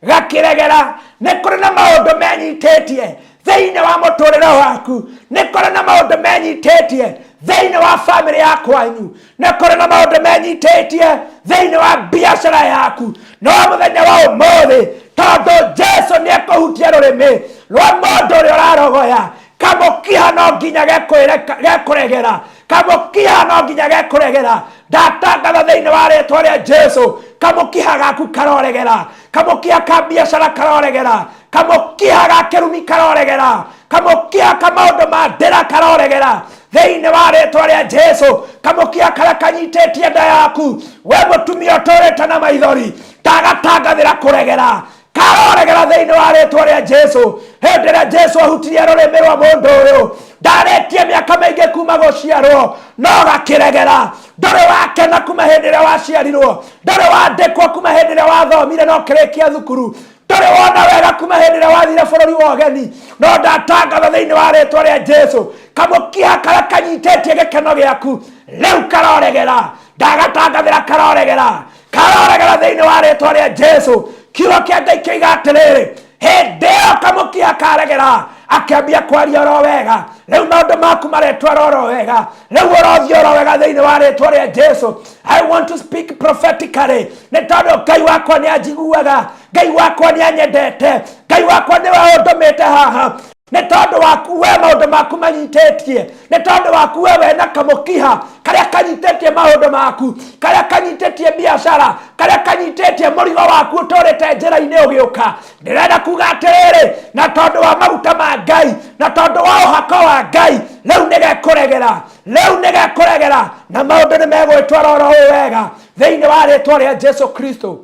gakĩregera. Nĩ kũrĩ na maũndũ menyitĩtie Thĩinĩ wa mũtũrĩre waku nĩ kũrĩ na maũndũ menyitĩtie, thĩinĩ wa bamĩrĩ ya kwanyu nĩ kũrĩ na maũndũ menyitĩtie, thĩinĩ wa biacara yaku. No mũthenya wa ũmũthĩ, tondũ Jesu nĩ ekũhutia rũrĩmĩ rwa mũndũ ũrĩa ũrarogoya, kamũkiha no nginya gekũregera, kamũkiha no nginya gekũregera. Ndatangatha thĩinĩ wa rĩtwa rĩa Jesu, kamũkiha gaku karoregera, kamũkiha ka biacara karoregera, kamũkiha ga kĩrumi karoregera, kamũkiha ka maũndũ ma ndĩra karoregera thĩinĩ wa rĩtwa rĩa Jesu. Kamũkiha karĩa kanyitĩtie nda yaku, we mũtumia ũtũrĩte na maithori, ndagatangathĩra kũregera, karoregera thĩinĩ wa rĩtwa rĩa Jesu. Hĩndĩ ĩrĩa Jesu ahutirie rũrĩmĩ rwa mũndũ ũyũ ndarĩtie mĩaka mĩingĩ kuma gũciarwo, no gakĩregera. Ndũrĩ wakena kuma hĩndĩ ĩrĩa waciarirwo, ndũrĩ wandĩkwo kuma hĩndĩ ĩrĩa wathomire na ũkĩrĩkia thukuru, ndũrĩ wona wega kuma hĩndĩ ĩrĩa wathire bũrũri wa ũgeni. No ndatangatha thĩinĩ wa rĩtwa rĩa Jesu, kamũkiha karĩa kanyitĩtie gĩkeno gĩaku rĩu karoregera. Ndagatangathĩra karoregera, karoregera thĩinĩ wa rĩtwa rĩa Jesu. Kiugo kĩa Ngai kĩiga atĩrĩrĩ, hĩndĩ ĩyo kamũkiha karegera, akĩambia kwaria oro wega. Rĩu maũndũ maku maretwara oro wega, rĩu ũrothiĩ oro wega thĩinĩ wa rĩtwa rĩa Jesu. I want to speak prophetically, nĩ tondũ Ngai wakwa nĩ anjiguaga, Ngai wakwa nĩ anyendete, Ngai wakwa nĩwe ũndũmĩte haha. Nĩ tondũ waku we maũndũ maku manyitĩtie, nĩ tondũ waku we wena kamũkiha karĩa kanyitĩtie maũndũ maku, karĩa kanyitĩtie biacara, karĩa kanyitĩtie mũrigo waku ũtũrĩte njĩra-inĩ ũgĩũka. Ndĩrenda kuga atĩrĩrĩ, na tondũ wa maguta ma Ngai, na tondũ wa ũhako wa Ngai, rĩu nĩgekũregera, rĩu nĩgekũregera, na maũndũ nĩ megwĩtwara oro ũũ wega thĩinĩ wa rĩtwa rĩa Jesu Kristo.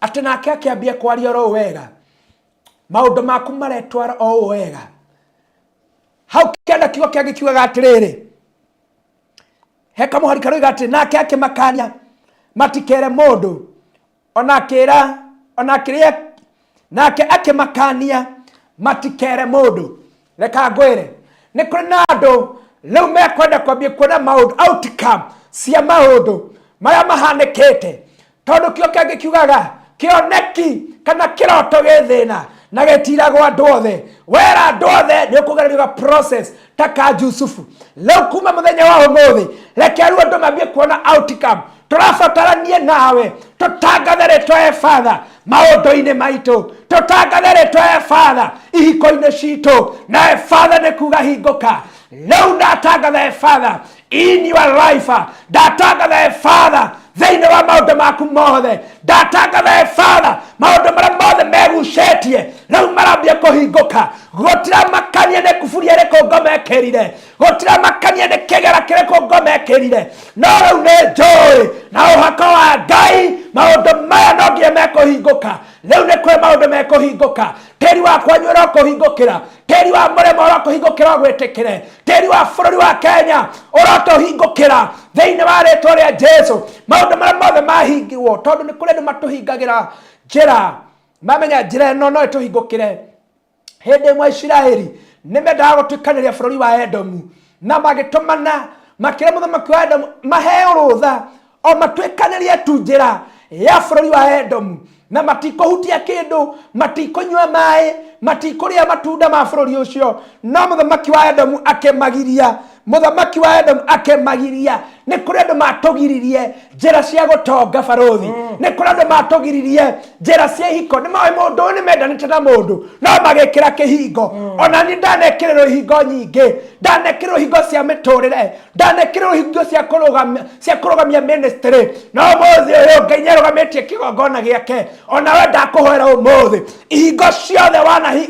Atĩ nake akĩambia kwaria oro ũũ wega, maũndũ maku maretwara o ũũ wega. Hau kĩanda kiugo kĩangĩ kiugaga atĩrĩrĩ, he kamũhari karoiga atĩ nake akĩmakania matikere mũndũ, ona akĩra ona akĩrĩa, nake akĩmakania matikere mũndũ. Reka ngwĩre, nĩ kũrĩ na andũ rĩu mekwenda kwambia kuona maũndũ, outcome cia maũndũ marĩa mahanĩkĩte, tondũ kĩo kĩangĩ kiugaga kĩoneki kana kĩroto gĩ thĩna na gĩtiragwo andũ othe. Wera andũ othe nĩ ũkũgererio ga process ta ka Jusufu. Rĩu kuma mũthenya wa ũmũthĩ, reke rĩu andũ mambie kuona outcome. Tũrabataranie nawe tũtangathe rĩtwa ya Father maũndũ-inĩ maitũ, tũtangathe rĩtwa ya Father ihiko-inĩ citũ, na Father nĩ kuga hingũka. Rĩu ndatangatha ya Father in your life, ndatangatha ya Father thĩinĩ wa maũndũ maku mothe, ndatangatha ya Father maũndũ marĩa mothe megucĩtie rĩu marambia kũhingũka. Gũtiramakania nĩ kuburi ĩrĩkũ ngoma ĩkĩrire, gũtiramakania nĩ kĩgera kĩrĩkũ ngoma ĩkĩrire, no rĩu nĩ njũĩ na ũhako wa Ngai maũndũ maya no nginya mekũhingũka. Rĩu nĩ kũrĩ maũndũ mekũhingũka. Tĩri wa kwanyu ũrokũhingũkĩra, tĩri wa mũrĩmo ũrokũhingũkĩra ũgwĩtĩkĩre, tĩri wa bũrũri wa Kenya ũrotũhingũkĩra thĩinĩ wa rĩtwa rĩa Jesu. Maũndũ marĩa mothe mahingirwo, tondũ nĩ kũrĩ andũ matũhingagĩra njĩra, mamenya njĩra ĩno no ĩtũhingũkĩre. Hĩndĩ ĩmwe Isiraeli nĩ mendaga gũtuĩkanĩria bũrũri wa Edomu, na magĩtũmana makĩra mũthamaki wa Edomu maheo rũtha o matuĩkanĩrie tu njĩra ya bũrũri wa Edomu, na matikũhutia kĩndũ, matikũnyua maĩ, matikũrĩa matunda ma bũrũri ũcio. No mũthamaki wa Edomu akĩmagiria, mũthamaki wa Edomu akĩmagiria. Nĩ kũrĩ andũ matũgiririe njĩra cia gũtonga barũthi, nĩ kũrĩ andũ matũgiririe njĩra cia ihiko. Nĩ moĩ mũndũ ũyũ nĩ mendanĩte na mũndũ, no magĩkĩra kĩhingo. Ona niĩ ndanekĩrĩrwo ihingo nyingĩ, ndanekĩrĩrwo ihingo cia mĩtũrĩre, ndanekĩrĩrwo ihingo cia kũrũgamia, cia kũrũgamia ministry. No ũmũthĩ ũyũ Ngai nĩarũgamĩtie kĩgongona gĩake. Ona we ndakũhoera ũmũthĩ, ihingo ciothe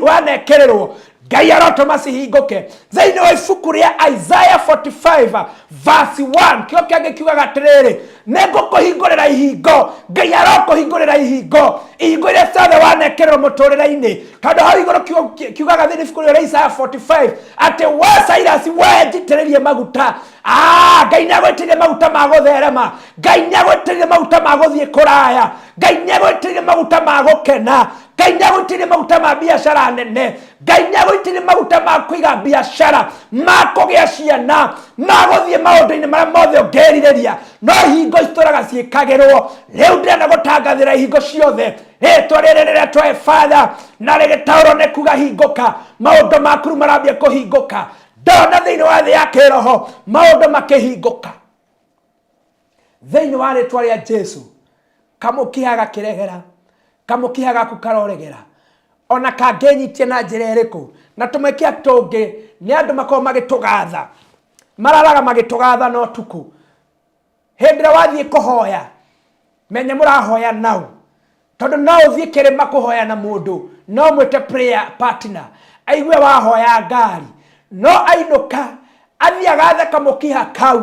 wanekĩrĩrwo, Ngai arotũma cihingũke. Thĩinĩ wa ibuku rĩa Isaiah 45 verse 1, kĩo kĩangĩ kiugaga atĩrĩrĩ, nĩngũkũhingũrĩra ihingo. Ngai arokũhingũrĩra ihingo, ihingo iria ciothe wanekĩrĩrwo mũtũrĩre-inĩ. Tondũ hau igũrũ kiugaga thĩinĩ ibuku rĩa Isaiah 45 atĩ we Cyrus, we njitĩrĩrie maguta. Ah, Ngai nĩ agwĩtĩrĩrie maguta ma gũtherema. Ngai nĩ agwĩtĩrĩrie maguta ma gũthiĩ kũraya. Ngai nĩ agwĩtĩrĩrie maguta ma gũkena. Ngai nĩ agwĩtĩrĩrie maguta ma biacara nene. Ngai nĩ agwĩtĩrĩrie maguta ma kũiga biacara, ma kũgĩa ciana, ma gũthiĩ maũndũ-inĩ marĩa mothe ũngĩrirĩria. No ihingo itũraga ciĩkagĩrwo. Rĩu ndĩrenda gũtangathĩra ihingo ciothe rĩtwa rĩrĩ rĩretwo Efatha, na rĩgĩtaũrwo nĩ kuga hingũka. Maũndũ maku rĩu marambia kũhingũka. Ndona thĩinĩ wa thĩ ya kĩroho maũndũ makĩhingũka thĩinĩ wa rĩtwa rĩa Jesu. Kamũkiha gakĩregera, kamũkiha gaku karoregera, ona kangĩnyitia na njĩra ĩrĩkũ. Na tũmĩkiha tũngĩ nĩ andũ makoragwo magĩtũgatha, mararaga magĩtũgatha na ũtukũ. Hĩndĩ ĩrĩa wathiĩ kũhoya, menya mũrahoya nau, tondũ no ũthiĩ kĩrĩma kũhoya na mũndũ, no mwĩte prayer partner aigue wahoya ngari, no ainũka athiĩ agathe kamũkiha kau,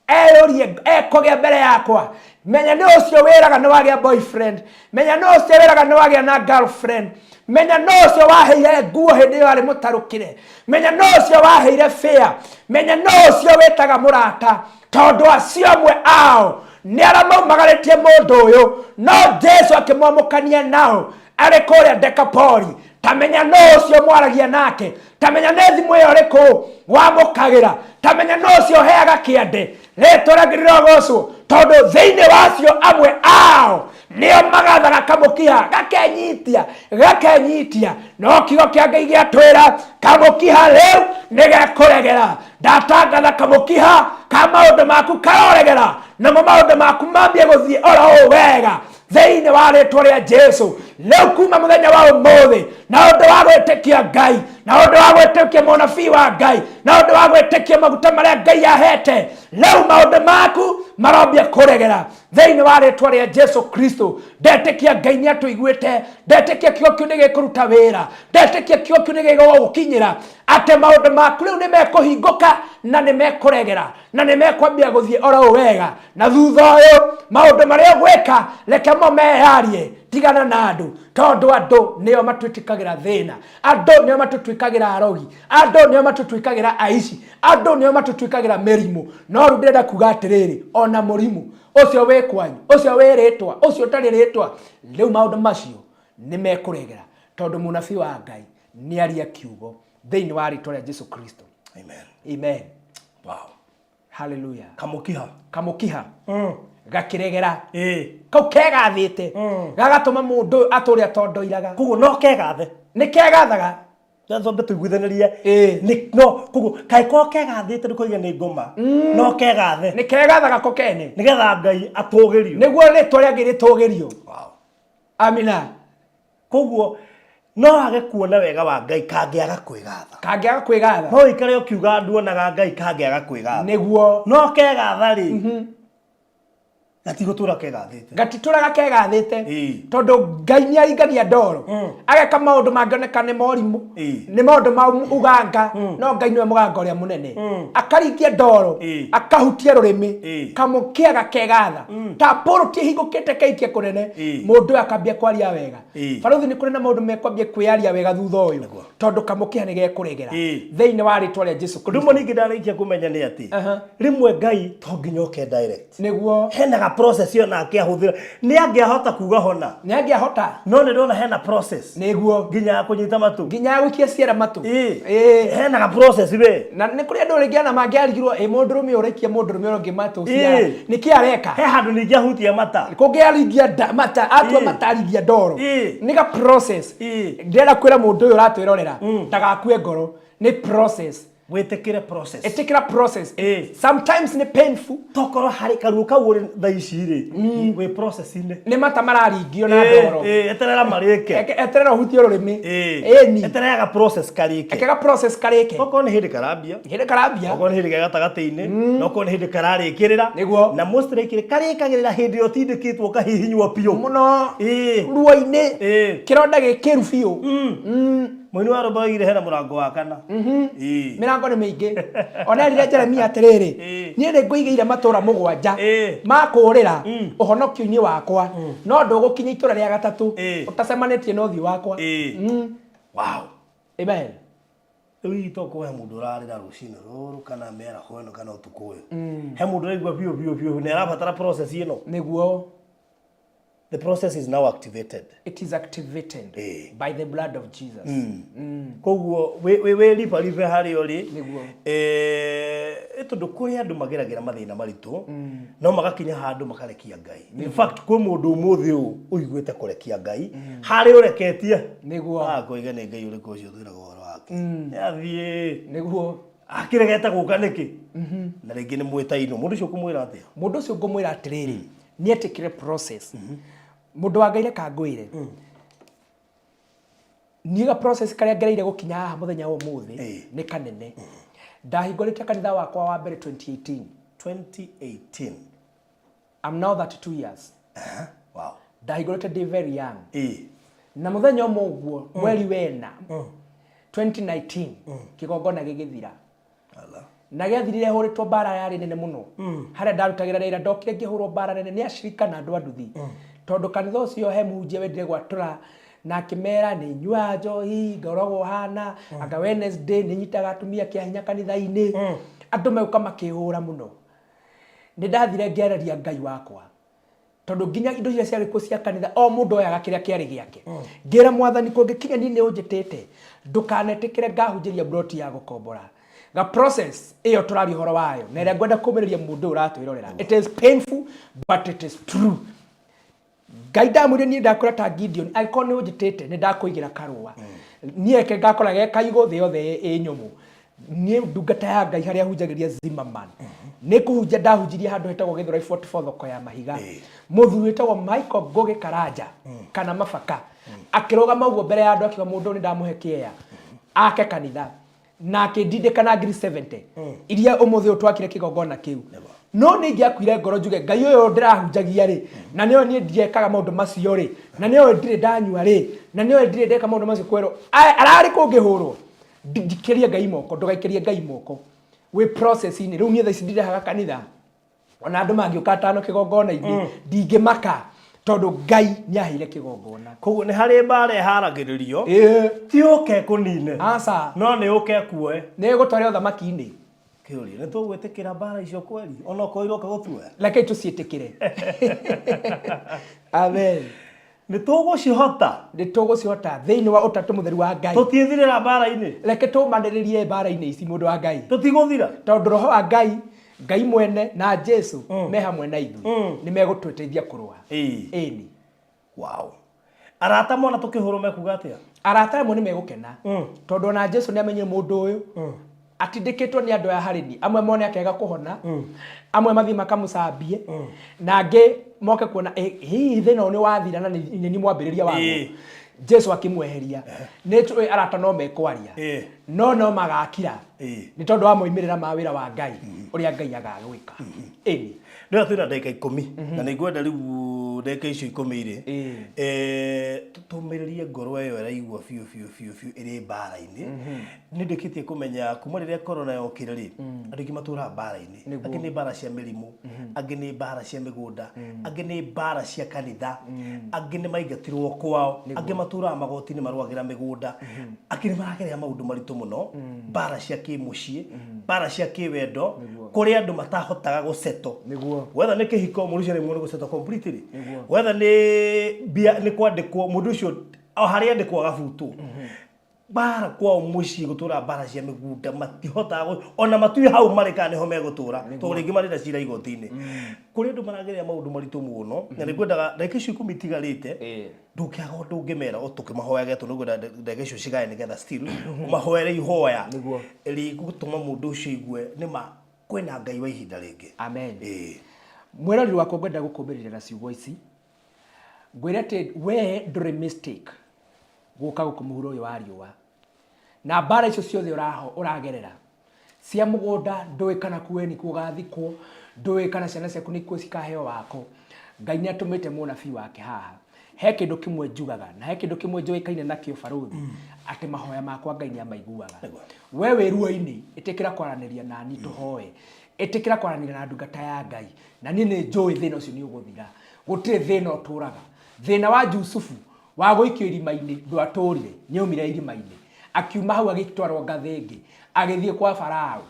eyũrie ekũgĩa mbere yakwa. Menya nĩ ũcio wĩraga nĩ wagĩa boyfriend, menya nĩ ũcio wĩraga nĩ wagĩa na girlfriend, menya nĩ ũcio waheire nguo hĩndĩ ĩyo arĩ mũtarũkĩre, menya nĩ ũcio waheire fare, menya nĩ ũcio wĩtaga mũrata, tondũ acio amwe ao nĩ arĩa maumagarĩtie mũndũ ũyũ, no Jesu akĩmwamũkania nao arĩ kũrĩa Dekapoli. Ta menya nũ ũcio mwaragia nake, ta menya nĩ thimũ ĩyo ĩrĩkũ wamũkagĩra, ta menya nũ ũcio ũheaga kĩande. Rĩtwa rĩake rĩrogocwo, tondũ thĩinĩ wacio amwe ao nĩo magathaga kamũkiha gakenyitia gakenyitia. No kiugo kĩa Ngai gĩatwĩra kamũkiha rĩu nĩ gekũregera. Ndatangatha kamũkiha ka maũndũ maku karoregera, namo maũndũ maku mambie gũthiĩ oro ũũ wega thĩinĩ wa rĩtwa rĩa Jesu. Rĩu kuma mũthenya wa ũmũthĩ, na ũndũ wa gwĩtĩkia Ngai, na ũndũ wa gwĩtĩkia mũnabii wa Ngai, na ũndũ wa gwĩtĩkia maguta marĩa Ngai ahete, rĩu maũndũ maku marombia kũregera thĩinĩ wa rĩtwa rĩa Jesu Kristo. Ndetĩkia Ngai nĩ atũiguĩte, ndetĩkia kiugo kĩu nĩ gĩkũruta wĩra, ndetĩkia kiugo kĩu nĩ gĩgũgũkinyĩra, atĩ maũndũ maku rĩu nĩ mekũhingũka na nĩ mekũregera na nĩ mekwambia gũthiĩ oro ũũ wega. Na thutha ũyũ maũndũ marĩa ũgwĩka reke mo meyarie, tigana na andũ, tondũ andũ nĩo matwĩtĩkagĩra thĩna, andũ nĩo matũtuĩkagĩra arogi, andũ nĩo matũtuĩkagĩra aici, andũ nĩo matũtuĩkagĩra mĩrimũ. No rĩu ndĩrenda kuga atĩrĩrĩ, ona mũrimũ ũcio wĩ kwanyu, ũcio wĩ rĩtwa, ũcio ũtarĩ rĩtwa, rĩu maũndũ macio nĩ mekũregera, tondũ mũnabii wa Ngai nĩ aria kiugo thĩinĩ wa rĩtwa rĩa Jesu Kristo. Amen. Amen. Wow. Hallelujah. Kamũkiha. Kamũkiha gakiregera Ĩĩ. kau kegathĩte gagatũma mũndũ ũyũ atũre atondoiraga. Koguo no kegathe. Nĩ kegathaga. Twambe tũiguithanĩrie. Ĩĩ. Nĩ no koguo kaĩkorwo kegathĩte nĩ kũiga nĩ ngoma. No kegathe. Nĩ kegathaga ko kene. Nĩgetha Ngai atũgĩrio. Nĩguo rĩtwa rĩa Ngai rĩtũgĩrio. Wow. Amina. Koguo no age kuona wega wa Ngai kangĩaga kwĩgatha. Kangĩaga kwĩgatha. No ũikare ũkiuga nduonaga Ngai kangĩaga kwĩgatha. Nĩguo. No kegatha rĩ, gatigũtũra kegathĩte. Gatitũraga kegathĩte. Ĩĩ. Tondũ Ngai nĩ aringagia ndoro. Ageka maũndũ mangĩoneka nĩ morimũ. Ĩĩ. Nĩ maũndũ ma ũganga, no Ngai nĩwe mũganga ũrĩa mũnene. Akaringia ndoro, Ĩĩ. akahutia rũrĩmĩ, Ĩĩ. kamũkĩa gakegatha. Ta pũrũti ĩhingũkĩte keikia kũnene, Ĩĩ. mũndũ ũyũ akambia kwaria wega. Ĩĩ. Barũthi, nĩ kũrĩ na maũndũ mekwambia kwĩyaria wega thutha ũyũ, Nĩguo. tondũ kamũkĩha nĩ gekũregera Ĩĩ. thĩinĩ wa rĩtwa rĩa Jesu Ũndũ Kristo. ũmwe ningĩ ndarĩkia kũmenya nĩ atĩ rĩmwe Ngai to nginya oke direct. Nĩguo. Hena ga process ĩyo nake ahũthĩra. Nĩ angĩahota kuga hona. Nĩ angĩahota. No nĩ ndona hena process. Nĩguo. Nginya ya kũnyita matũ. Nginya ya gũikia ciara matũ. Ĩĩ. Ĩĩ. Hena ga process we. Na nĩ kũrĩ andũ rĩngĩ ona mangĩarigirwo ĩ mũndũrũme ũraikia mũndũrũme ũrĩa ũngĩ matũ ciara. Ĩĩ. Nĩkĩ areka? He handũ ningĩ ahutia mata. Kũngĩ aringia mata, atua Ĩĩ. mata aringia ndoro. Ĩĩ. Nĩ ga process. Ĩĩ. Ndĩrenda kwĩra mũndũ ũyũ ũratwĩrorera ndagakue ngoro, nĩ process. Wĩtĩkĩre process. Ĩtĩkĩra process. Ĩĩ. Sometimes nĩ painful. Tokorwo harĩ karuo kau ũrĩ thaa ici rĩ, wĩ process-inĩ. Nĩ mata mararingio na ndoro. Ĩĩ, eterera marĩke. Eterera ũhutie rũrĩmĩ. Ĩĩ. Ĩni. Eterera ga process karĩke. Eke ga process karĩke. Okorwo nĩ hĩndĩ karambia. Hĩndĩ karambia. Okorwo nĩ hĩndĩ ge gatagatĩ-inĩ, na okorwo nĩ hĩndĩ kararĩkĩrĩra. Nĩguo. Na most likely karĩkagĩrĩra hĩndĩ ĩrĩa ũtindĩkĩtwo ũkahihinywo biũ. Mũno. Ĩĩ. Ruo-inĩ. Ĩĩ. Kĩronda gĩkĩru biũ. Mũini wa rwĩmbo oigire hena mũrango wa kana. Ĩĩ. Mĩrango nĩ mĩingĩ. Ona erire Jeremia atĩrĩrĩ, Ĩĩ. niĩ nĩ ngũigĩire matũũra 7 Ĩĩ. ma kũũrĩra ũhonokio-inĩ wakwa, no ndũgũkinya itũũra rĩa gatatũ Ĩĩ. ũtacemanĩtie na ũthiũ wakwa. Ĩĩ. Wow. Amen. Rĩu hihi to kũhe mũndũ ũrarĩra rũcinĩ rũrũ kana mĩaraho ĩno kana ũtukũ ũyũ. He mũndũ ũraigua biũ biũ biũ nĩ arabatara process ĩno. Nĩguo. The process is now activated. It is activated Eh. by the blood of Jesus. Koguo wĩribaribe harĩa ũrĩ. Nĩguo. Eh, tondũ kũrĩ andũ mageragĩra mathĩna maritũ no magakinya handũ makarekia Ngai. In fact kwĩ mũndũ ũmũthĩ ũyũ ũiguĩte kũrekia Ngai harĩa ũreketie. Nĩguo. Ah, kũiga nĩ Ngai ũrĩkũ ũcio twĩraga ũhoro wake. Nĩathiĩ. Nĩguo. Akĩregete gũka nĩkĩ? Na rĩngĩ nĩ mwĩtainwo. Mũndũ ũcio ũkũmwĩra atĩa? Mũndũ ũcio ngũmwĩra atĩrĩrĩ, nĩ etĩkĩre process. Mũndũ wa Ngai reka ngwĩre. Niĩ ga process karĩa ngereire gũkinya haha mũthenya wa ũmũthĩ nĩ kanene. Ndahingũrĩte kanitha wakwa wa mbere 2018. 2018. I'm now 32 years. Wow. Ndahingũrĩte ndĩ very young. Na mũthenya ũmwe ũguo mweri wena 2019 kĩgongona gĩgĩthira. Ala. Na gĩathirire hũrĩtwo mbara yarĩ nene mũno. Harĩa ndarutagĩra wĩra ndokire ngĩhũrwo mbara nene nĩ acirika na andũ a nduthi. Tondũ kanitha ũcio he mũhunjia wendire gwatũra na akĩmera nĩ nyuaga njohi, ngoragwo hana, anga Wednesday nĩ nyitaga atumia kĩa hinya kanitha-inĩ. Andũ megũka makĩhũra mũno. Nĩ ndathire ngĩarĩria Ngai wakwa. Tondũ nginya indo iria ciarĩ kuo cia kanitha o mũndũ oyaga kĩrĩa kĩarĩ gĩake. Ngĩra Mwathani kũngĩkinya niĩ nĩ ũnjĩtĩte ndũkanetĩkĩre ngahunjĩria mburoti ya gũkombora. Ga process ĩyo tũraria ũhoro wayo na ĩrĩa ngwenda kũmĩrĩria mũndũ ũyũ ũratwĩrorera. It is painful but it is true. Ngai ndamwĩrire niĩ ndakwĩra ta Gideon angĩkorwo nĩ ũnjĩtĩte nĩ ndakũigĩra karũa. Niĩ reke ngakora ge kaigũ thĩ yothe ĩ nyũmũ. Niĩ ndungata ya Ngai harĩa hunjagĩria Zimmerman. Nĩ kũhunjia ndahunjirie handũ hetagwo Gĩthũrai 44 thoko ya mahiga. Mũthuri wĩtagwo Michael Ngũgĩ Karanja kana Mabaka akĩrũgama ũguo mbere ya andũ akiuga mũndũ ũyũ nĩ ndamũhe kĩea ake kanitha na akĩndindĩka na ngiri 70 iria ũmũthĩ ũyũ twakire kĩgongona kĩu. No nĩ ingĩakuire ngoro njuge Ngai ũyũ ndĩrahunjagia rĩ, na nĩoĩ niĩ ndiekaga maũndũ macio rĩ, na nĩoĩ ndirĩ ndanyua rĩ, na nĩoĩ ndirĩ ndeka maũndũ macio kwerwo ararĩ kũngĩhũrwo. Njikĩrie Ngai moko, ndũgaikĩrie Ngai moko. Wĩ process-inĩ. Rĩu niĩ thaa ici ndirehaga kanitha. Ona andũ mangĩũka atano kĩgongona-inĩ, ndingĩmaka tondũ Ngai nĩ aheire kĩgongona. Koguo nĩ harĩ mbara ĩharagĩrĩrio, ti ũke ĩkũnine, Aca. no nĩ ũke ĩkuoe. Nĩ ĩgũtware ũthamaki-inĩ. Kĩũria, nĩ tũgwĩtĩkĩra mbara icio kweri, ona okorwo iroka gũtuoya? Rekei tũciĩtĩkĩre. Amen. Nĩ tũgũcihota. Nĩ tũgũcihota thĩinĩ wa ũtatũ mũtheru wa Ngai. Tũtiĩthirĩra mbara-inĩ. Reke tũmanĩrĩrie mbara-inĩ ici mũndũ wa Ngai. Tũtigũthira. Tondũ roho wa Ngai, Ngai mwene na Jesu me hamwe na ithuĩ. Nĩ megũtũteithia kũrũa. Ĩni. Wow. Arata mona tũkĩhũrwo mekuga atĩa? Arata amwe nĩ megũkena. Tondũ ona Jesu nĩ amenyire mũndũ ũyũ. Atindĩkĩtwo nĩ andũ aya harĩ niĩ. Amwe mone akĩaga kũhona, amwe mathiĩ makamũcambie, na angĩ moke kuona hihi thĩna ũyũ nĩ wathira na nĩ niĩ mwambĩrĩria waguo. Jesu akĩmweheria. Nĩ tũĩ arata no mekwaria, no no magakira nĩ tondũ wa moimĩrĩra ma wĩra wa Ngai ũrĩa Ngai agagwĩka. Ĩni. Rĩu twĩna ndagĩka ikũmi na nĩ ngwenda rĩu ndagĩka icio ikũmi rĩ tũmĩrĩrie ngoro ĩyo ĩraigua biũ biũ biũ biũ ĩrĩ mbara-inĩ. Nĩ ndĩkĩtie kũmenya kuma rĩrĩa corona yokire rĩ, andũ aingĩ matũraga mbara-inĩ. Angĩ nĩ mbara cia mĩrimũ, angĩ nĩ mbara cia mĩgũnda, angĩ nĩ mbara cia kanitha, angĩ nĩ maingatirwo kwao, angĩ matũraga magoti-inĩ marũagĩra mĩgũnda, angĩ nĩ maragerera maũndũ maritũ mũno, mbara cia kĩmũciĩ, mbara cia kĩwendo, kũrĩa andũ matahotaga gũsettle. Whether nĩ kĩhiko, mũndũ ũcio aremwo nĩ gũsettle completely. Whether nĩ mbia, nĩ kwandĩkwo, mũndũ ũcio o harĩa andĩkwo agabutwo. Mbara kwao mũciĩ gũtũra mbara cia mĩgũnda matihotaga ona matiũĩ hau marĩ kana nĩho megũtũra tondũ rĩngĩ marĩ na cira igoti-inĩ. Kũrĩ andũ maragerera maũndũ maritũ mũno na nĩ ngwendaga ndagĩka icio ikũmi itigarĩte ndũngĩaga ũndũ ũngĩmera o tũkĩmahoyage tondũ nĩngwenda ndagĩka icio cigae nĩgetha still ũmahoere ihoya rĩgũtũma mũndũ ũcio aigue nĩma kwĩna Ngai wa ihinda rĩngĩ. Amen. Mwĩroreri wakwa ngwenda gũkũmĩrĩria na ciugo ici. Ngwĩre atĩ we ndũrĩ mistake gũka gũkũ mũhuro ũyũ wa riũa. Na mbara icio ciothe ũragerera cia mũgũnda, ndũĩ kana kuwe nĩkuo ũgathikwo, ndũĩ kana ciana ciaku nĩkuo cikaheo wako. Ngai nĩ atũmĩte mũnabii wake haha. He kĩndũ kĩmwe njugaga na he kĩndũ kĩmwe njũĩkaine nakĩo barũthi, atĩ mahoya makwa Ngai nĩ amaiguaga. We wĩ ruo-inĩ, ĩtĩkĩra kwaranĩria nani tũhoe. Ĩtĩkĩra kwaranĩria na ndungata ya Ngai. Na niĩ nĩ njũĩ thĩna ũcio nĩ ũgũthira. Gũtirĩ thĩna ũtũraga. Thĩna wa Jusufu wa gũikio irima-inĩ ndwatũrire, nĩ aumire irima-inĩ. Akiuma hau agĩtwarwo ngathĩ ĩngĩ, agĩthiĩ kwa Farao.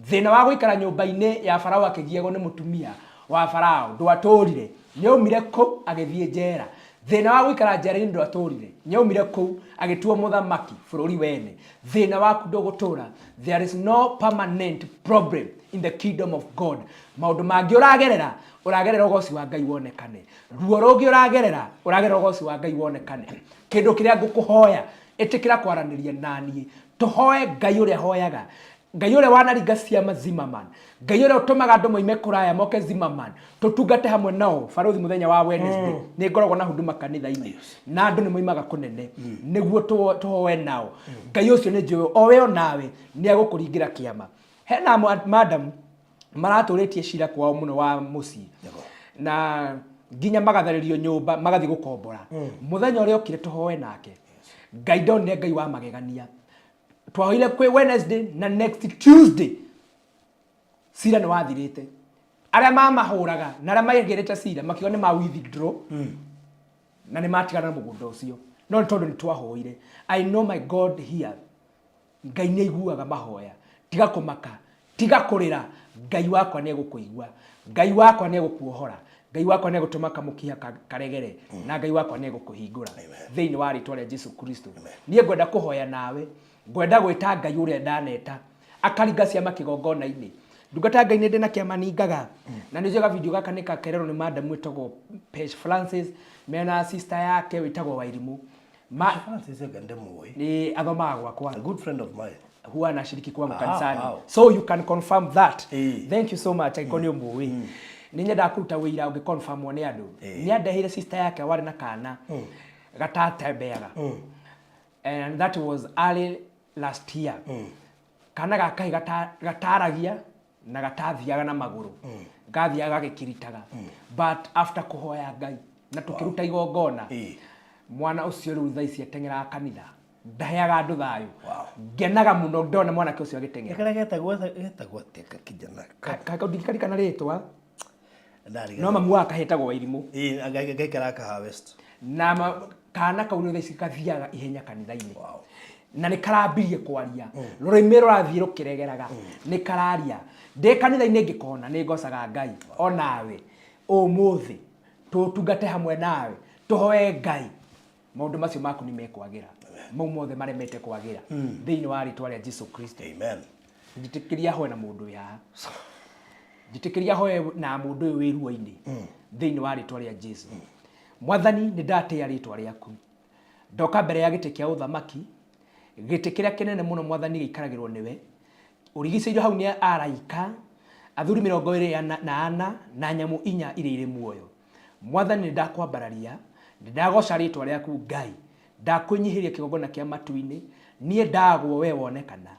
Thĩna wa gũikara nyũmba-inĩ ya Farao akĩgiagwo nĩ mũtumia wa Farao ndwatũrire. Nĩaumire kũu agĩthiĩ njera. Thĩna wa gũikara njera-inĩ ndwatũrire. Nĩaumire kũu agĩtuo mũthamaki bũrũri wene. Thĩna waku ndũgũtũra. There is no permanent problem in the kingdom of God. Maũndũ mangĩ ũragerera, ũragerera ũgoci wa Ngai wonekane. Ruo rũngĩ ũragerera, ũragerera ũgoci wa Ngai wonekane. Kĩndũ kĩrĩa ngũkũhoya, ĩtĩkĩra kwaranĩria naniĩ. Tũhoe Ngai ũrĩa hoyaga. Ngai ũrĩa wanaringa ciama Zimmerman. Ngai ũrĩa ũtũmaga andũ moime kũraya moke Zimmerman. Tũtungate hamwe nao barũthi mũthenya wa Wednesday. Nĩ ngoragwo na huduma kanitha-inĩ. Na andũ nĩ moimaga kũnene. Nĩguo tũhoe nao. Ngai ũcio nĩ njũĩ o we o nawe nĩ egũkũringĩra kĩama. Hena madam maratũrĩtie cira kwao mũno wa mũciĩ. Na nginya magatharĩrio nyũmba magathiĩ gũkombora. Mũthenya ũrĩa okire tũhoe nake. Ngai ndonire Ngai wa magegania. Twahoire kwĩ Wednesday na next Tuesday cira nĩ wathirĩte. Arĩa mamahũraga na arĩa maigĩrĩte cira makiuga nĩ ma withdraw na nĩ matigana na mũgũnda ũcio. No nĩ tondũ nĩ twahoire. I know my God here. Ngai nĩ aiguaga mahoya. Tiga kũmaka, tiga kũrĩra, Ngai wakwa nĩ egũkũigua. Ngai wakwa nĩ egũkuohora. Ngai wakwa nĩ egũtũma kamũkiha karegere. Na Ngai wakwa nĩ egũkũhingũra. Thĩinĩ wa rĩtwa rĩa Jesu Kristo. Niĩ ngwenda kũhoya nawe. Ngwenda gwĩta Ngai ũrĩa ndaneta. Akaringa ciama kĩgongona-inĩ. Ndungata ya Ngai nĩ ndĩ na kĩama ningaga. Na nĩ njũĩ video gaka nĩ gakererwo nĩ madam wĩtagwo Pesh Francis mena sister yake wĩtagwo Wairimũ. Ma Francis anga ndĩmũĩ. Nĩ athomaga gwakwa. A good friend of mine. Huwa anashiriki kwangu kanisani. So you can confirm that. Thank you so much angĩkorwo nĩ ũmũĩ. Nĩ nyendaga kũruta wĩira ũngĩ confirmwo nĩ andũ. Nĩ andeheire sister yake warĩ na kana gatatembeaga. And that was early last year. Kana gaka gataragia na gatathiaga na magũrũ. Gathiaga gagĩkiritaga. But after kũhoya Ngai na tũkĩruta igongona, mwana ũcio rĩu thaa ici ateng'eraga kanitha. Ndaheaga andũ thayũ. Ngenaga mũno ndona mwanake ũcio agĩteng'era. Karĩa getagwo getagwo atĩa kakijana? Ndingĩkaririkana rĩtwa. No mamu wa kahetagwo Wairimũ. Gaikaraga Kahawa West. Na kana kau rĩu thaa ici kathiaga ihenya kanitha-inĩ. Na nĩ karambirie kwaria. Rũrĩmĩ rũrathiĩ rũkĩregeraga. Nĩ kararia. Ndĩ kanitha-inĩ ngĩkona nĩ ngocaga Ngai. Onawe ũmũthĩ tũtungate hamwe nawe. Tũhoe Ngai. Maũndũ macio maku nĩ mekwagĩra. Mau mothe maremete kwagĩra. Thĩinĩ wa rĩtwa rĩa Jesu Kristo. Amen. Njĩtĩkĩria hoe na mũndũ wĩ haha. Njĩtĩkĩria hoe na mũndũ ũyũ wĩ ruo-inĩ. Thĩinĩ wa rĩtwa rĩa Jesu. Mwathani nĩ ndatĩĩa rĩtwa rĩaku. Ndoka mbere ya gĩtĩ kĩa ũthamaki, gĩtĩ kĩrĩa kĩnene mũno Mwathani gĩikaragĩrwo nĩwe. Ũrigicĩirio hau nĩ araika, athuri 24 na nyamũ inya iria irĩ muoyo. Mwathani nĩ ndakwambararia, nĩ ndagoca rĩtwa rĩaku Ngai. Ndakwĩnyihĩria kĩgongona kĩa matu-inĩ, niĩ ndagwo we wonekana.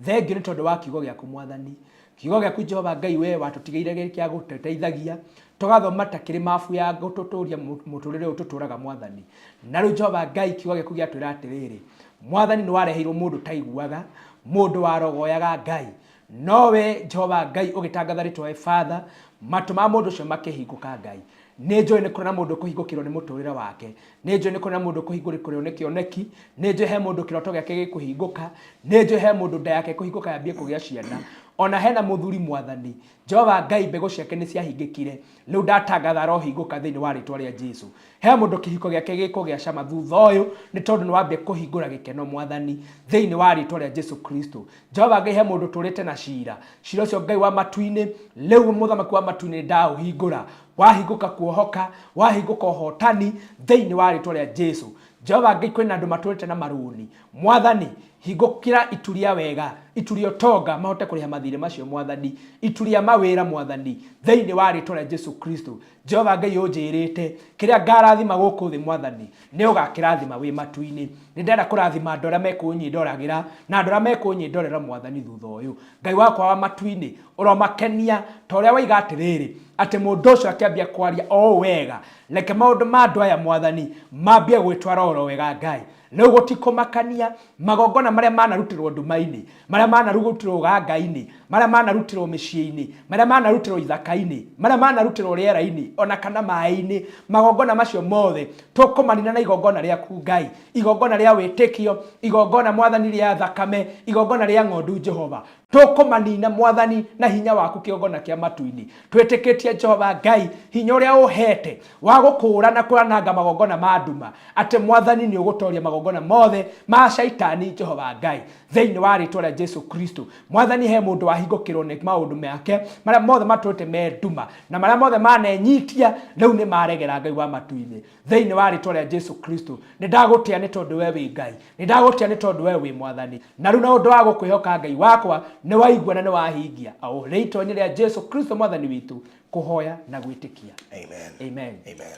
Thengiũ nĩ tondũ wa kiugo gĩaku Mwathani. Kiugo gĩaku Jehova Ngai we watũtigĩire gĩ kĩa gũtũteithagia, tũgathoma ta kĩrĩ mabu ya gũtũtũria mũtũrĩre ũyũ tũtũraga Mwathani. Na rĩu Jehova Ngai kiugo gĩaku gĩatwĩra atĩrĩrĩ, Mwathani nĩ wareheirwo mũndũ ũtaiguaga, mũndũ warogoyaga Ngai. No we Jehova Ngai ũgĩtangatha rĩtwa Efatha, matũ ma mũndũ ũcio makĩhingũka Ngai. Nĩ njũĩ nĩ kũrĩ na mũndũ ũkũhingũkĩrwo nĩ mũtũrĩre wake. Nĩ njũĩ nĩ kũrĩ na mũndũ ũkũhingũkĩrwo nĩ kĩoneki. Nĩ njũĩ he mũndũ kĩroto gĩake gĩkũhingũka. Nĩ njũĩ he mũndũ nda yake ĩkũhingũka yambie kũgĩa ciana. Ona hena mũthuri Mwathani. Jehova Ngai mbegũ ciake nĩ ciahingĩkire. Rĩu ndatangatha arohingũka thĩinĩ wa rĩtwa rĩa Jesu. He mũndũ kĩhiko gĩake gĩkũgĩa cama thutha ũyũ nĩ tondũ nĩ wambia kũhingũra gĩkeno Mwathani thĩinĩ wa rĩtwa rĩa Jesu Kristo. Jehova Ngai he mũndũ ũtũrĩte na cira. Cira ũcio Ngai wa matu-inĩ, rĩu mũthamaki wa matu-inĩ ndaũhingũra. Wahingũka kuohoka, wahingũka ũhotani thĩinĩ wa rĩtwa rĩa Jesu. Jehova Ngai kwĩna andũ matũrĩte na marũni. Mwathani, hingũkĩra itu rĩa wega, itu rĩa ũtonga mahote kũrĩha mathirĩ macio Mwathani, itu rĩa mawĩra Mwathani, thĩinĩ wa rĩtwa rĩa Jesu Kristo. Jehova Ngai ũnjĩrĩte, kĩrĩa ngarathima gũkũ thĩ Mwathani, nĩ ũgakĩrathima wĩ matu-inĩ. Nĩ ndĩrenda kũrathima andũ arĩa mekũnyĩndoragĩra na andũ arĩa mekũnyĩndorera Mwathani thutha ũyũ. Ngai wakwa wa matu-inĩ, ũromakenia ta ũrĩa waiga atĩrĩrĩ, atĩ mũndũ ũcio akĩambia kwaria o ũũ wega. Reke maũndũ ma andũ aya Mwathani mambie gwĩtwara oro wega Ngai. Rĩu gũtikũmakania magongona marĩa manarutĩrwo nduma-inĩ, marĩa manarutĩrwo ũganga-inĩ, marĩa manarutĩrwo mĩciĩ-inĩ, marĩa manarutĩrwo ithaka-inĩ, marĩa manarutĩrwo rĩera-inĩ, ona kana maĩ-inĩ, magongona macio mothe tũkũmanina na igongona rĩaku Ngai, igongona rĩa wĩtĩkio, igongona Mwathani rĩa thakame, igongona rĩa ng'ondu Jehova. Tũkũmanina Mwathani na hinya waku kĩgongona kĩa matu-inĩ. Twĩtĩkĩtie Jehova Ngai hinya ũrĩa ũhete wa gũkũũra na kwananga magongona ma nduma, atĩ Mwathani nĩ ũgũtoria magongona mothe ma Shaitani Jehova Ngai, thĩinĩ wa rĩtwa rĩa Jesu Kristo. Mwathani, he mũndũ wahingũkĩrwo nĩ maũndũ make marĩa mothe matũrĩte me nduma, na marĩa mothe manenyitia rĩu nĩ maregera Ngai wa matu-inĩ, thĩinĩ wa rĩtwa rĩa Jesu Kristo. Nĩ ndagũtĩa nĩ tondũ we wĩ Ngai, nĩ ndagũtĩa nĩ tondũ we wĩ Mwathani, na rĩu na ũndũ wa gũkwĩhoka Ngai wakwa, nĩ waigua na nĩ wahingia. O rĩtwa-inĩ rĩa Jesu Kristo Mwathani witũ, kũhoya na gwĩtĩkia. Amen. Amen. Amen.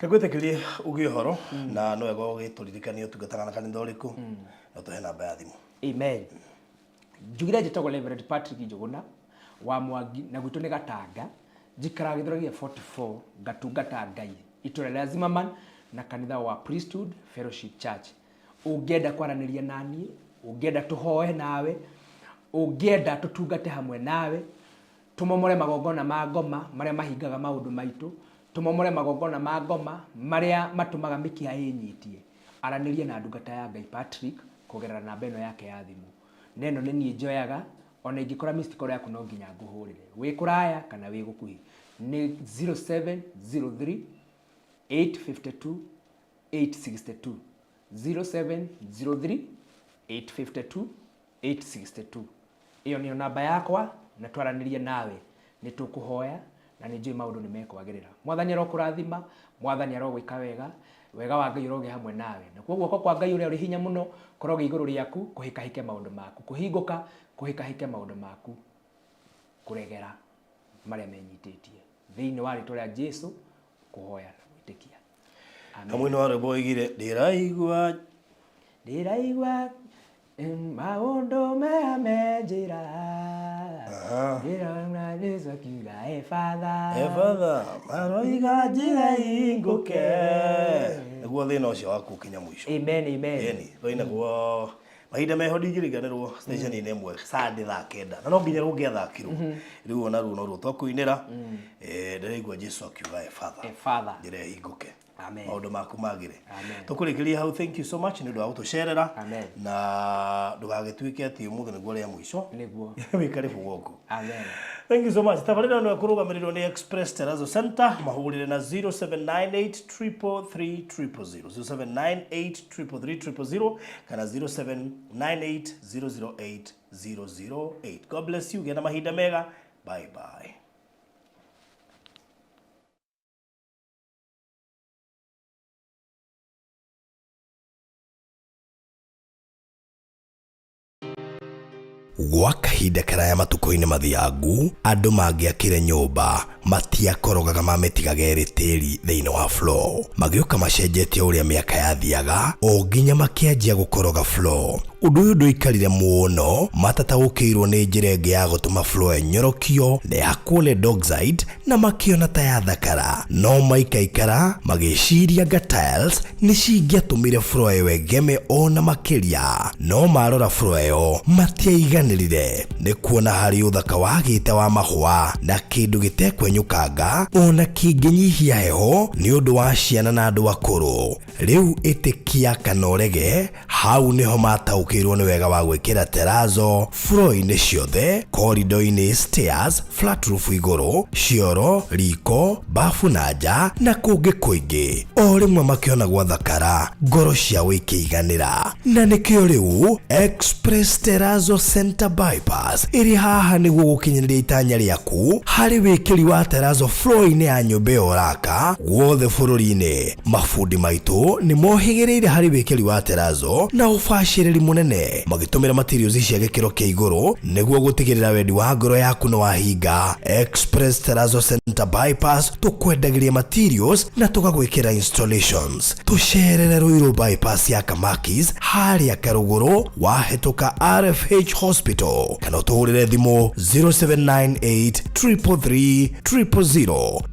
Kagwĩtĩkĩrie uge ũhoro na no wega ũgĩtũririkanie ũtungataga na kanitha ũrĩkũ na ũtũhe namba ya thimũ. Amen. Njugire njĩtagwo Reverend Patrick Njũgũna wa Mwangi na gwitũ nĩ Gatanga. Njikaraga Gĩthũrai gĩa 44 ngatungata Ngai itũra rĩa Zimmerman na kanitha wa Priesthood Fellowship Church. Ũngĩenda kwaranĩria naniĩ, ũngĩenda tũhoe nawe, ũngĩenda tũtungate hamwe nawe, Tũmomore magongona ma ngoma marĩa mahingaga maũndũ maitũ, tũmomore magongona ma ngoma marĩa matũmaga mĩkiha ĩnyitie. Aranĩria na ndungata ya Ngai Patrick kũgerera namba ĩno yake ya thimũ. Na ĩno nĩ niĩ njoyaga, ona ingĩkora missed call yaku no nginya ngũhũrĩre. Wĩ kũraya kana wĩ gũkuhĩ. Nĩ 0703 852 862. 0703 852 862. Ĩyo nĩyo namba yakwa na twaranĩrie nawe nĩ tũkũhoya na nĩ njũĩ maũndũ nĩ mekwagĩrĩra. Mwathani arokũrathima, Mwathani arogwĩka wega, wega wa Ngai ũrogĩa hamwe nawe. Nakuo guoko kwa Ngai ũrĩa ũrĩ hinya mũno kũrogĩa igũrũ rĩaku kũhĩkahĩke maũndũ maku, kũhingũka kũhĩkahĩke maũndũ maku, kũregera marĩa menyitĩtie. Thĩinĩ wa rĩtwa rĩa Jesu kũhoya na gwĩtĩkia. Amen. Kamũini wa rwĩmbo oigire ndĩraigua Ndĩraigua Maũndũ mega me njĩra ndĩrona Jesu akiuga ebatha Ebatha maroiga njĩra hingũke nĩguo thĩna ũcio waku ũkinya mũico. Amen, amen. Ĩni twainagwo mahinda meho ndingĩriganĩrwo station-inĩ ĩmwe Sunday thaa kenda na no nginya rũngĩathakirwo rĩu ona ruo noruo twakũinĩra. Ndĩraigua Jesu akiuga ebatha Ebatha. njĩra ĩhingũke. Amen. Maũndũ maku magĩre. Amen. Tũkũrĩkĩria hau, thank you so much nĩ ũndũ wa gũtũcerera. Amen. Na ndũgagĩtuĩke atĩ ũmũthĩ nĩguo rĩa mũico. Nĩguo. Wĩ karibu gũkũ. Amen. Thank you so much. Tabarĩra ĩno ĩkũrũgamĩrĩrwo nĩ Express Terrazzo Center. Mahũrĩre na 0798 333 000, 0798 333 000 kana 0798 008 008. God bless you. Gĩa na mahinda mega. Bye bye. Gwa kahinda karaya matukũ-inĩ mathiangu, andũ mangĩakire nyũmba matiakorogaga mamĩtigaga ĩrĩ tĩri thĩinĩ wa floor. Magĩũka macenjetie ũrĩa mĩaka yathiaga o nginya makĩanjia gũkoroga floor. Ũndũ ũyũ ndũikarire mũno matataũkĩirwo nĩ njĩra ĩngĩ ya gũtũma floor ĩnyorokio na ĩhakwo lead oxide na makĩona ta yathakara. No maikaikara magĩciria anga tiles nĩ cingĩatũmire floor ĩyo ĩgeme o na makĩria. No marora floor ĩyo matiaiganĩrire nĩ kuona harĩ ũthaka wagĩte wa mahũa na kĩndũ gĩtekwenyũkanga ona kĩngĩnyihia heho nĩ ũndũ wa ciana na andũ akũrũ. Rĩu ĩtĩkia kana ũrege, hau nĩho mataũkĩirwo nĩ wega wa gwĩkĩra terazo floor-inĩ ciothe, corridor-inĩ, stairs, flat roof igũrũ, cioro, riko, bafu na nja na kũngĩ kũingĩ. O rĩmwe makĩona gwathakara, ngoro ciao ikĩiganĩra. Na nĩkĩo rĩu Express Terrazzo Center Bypass ĩrĩ haha nĩguo gũkinyanĩria itanya rĩaku harĩ wĩkĩri wa terrazzo floor-inĩ ya nyũmba ĩyo ũraka guothe bũrũri-inĩ. Mabundi maitũ nĩ mohĩgĩrĩire harĩ wĩkĩri wa terrazzo na ũbacĩrĩri mũnene magĩtũmĩra materials cia gĩkĩro kĩa igũrũ nĩguo gũtigĩrĩra wendi wa ngoro yaku nĩ wahinga. Express Terrazzo Center Bypass tũkwendagĩria materials na tũgagwĩkĩra installations. Tũcerere Ruiru Bypass ya Kamakis harĩa Karũgũrũ wahĩtũka RFH Hospital kana ũtũhũrĩre thimũ 0798 333 000.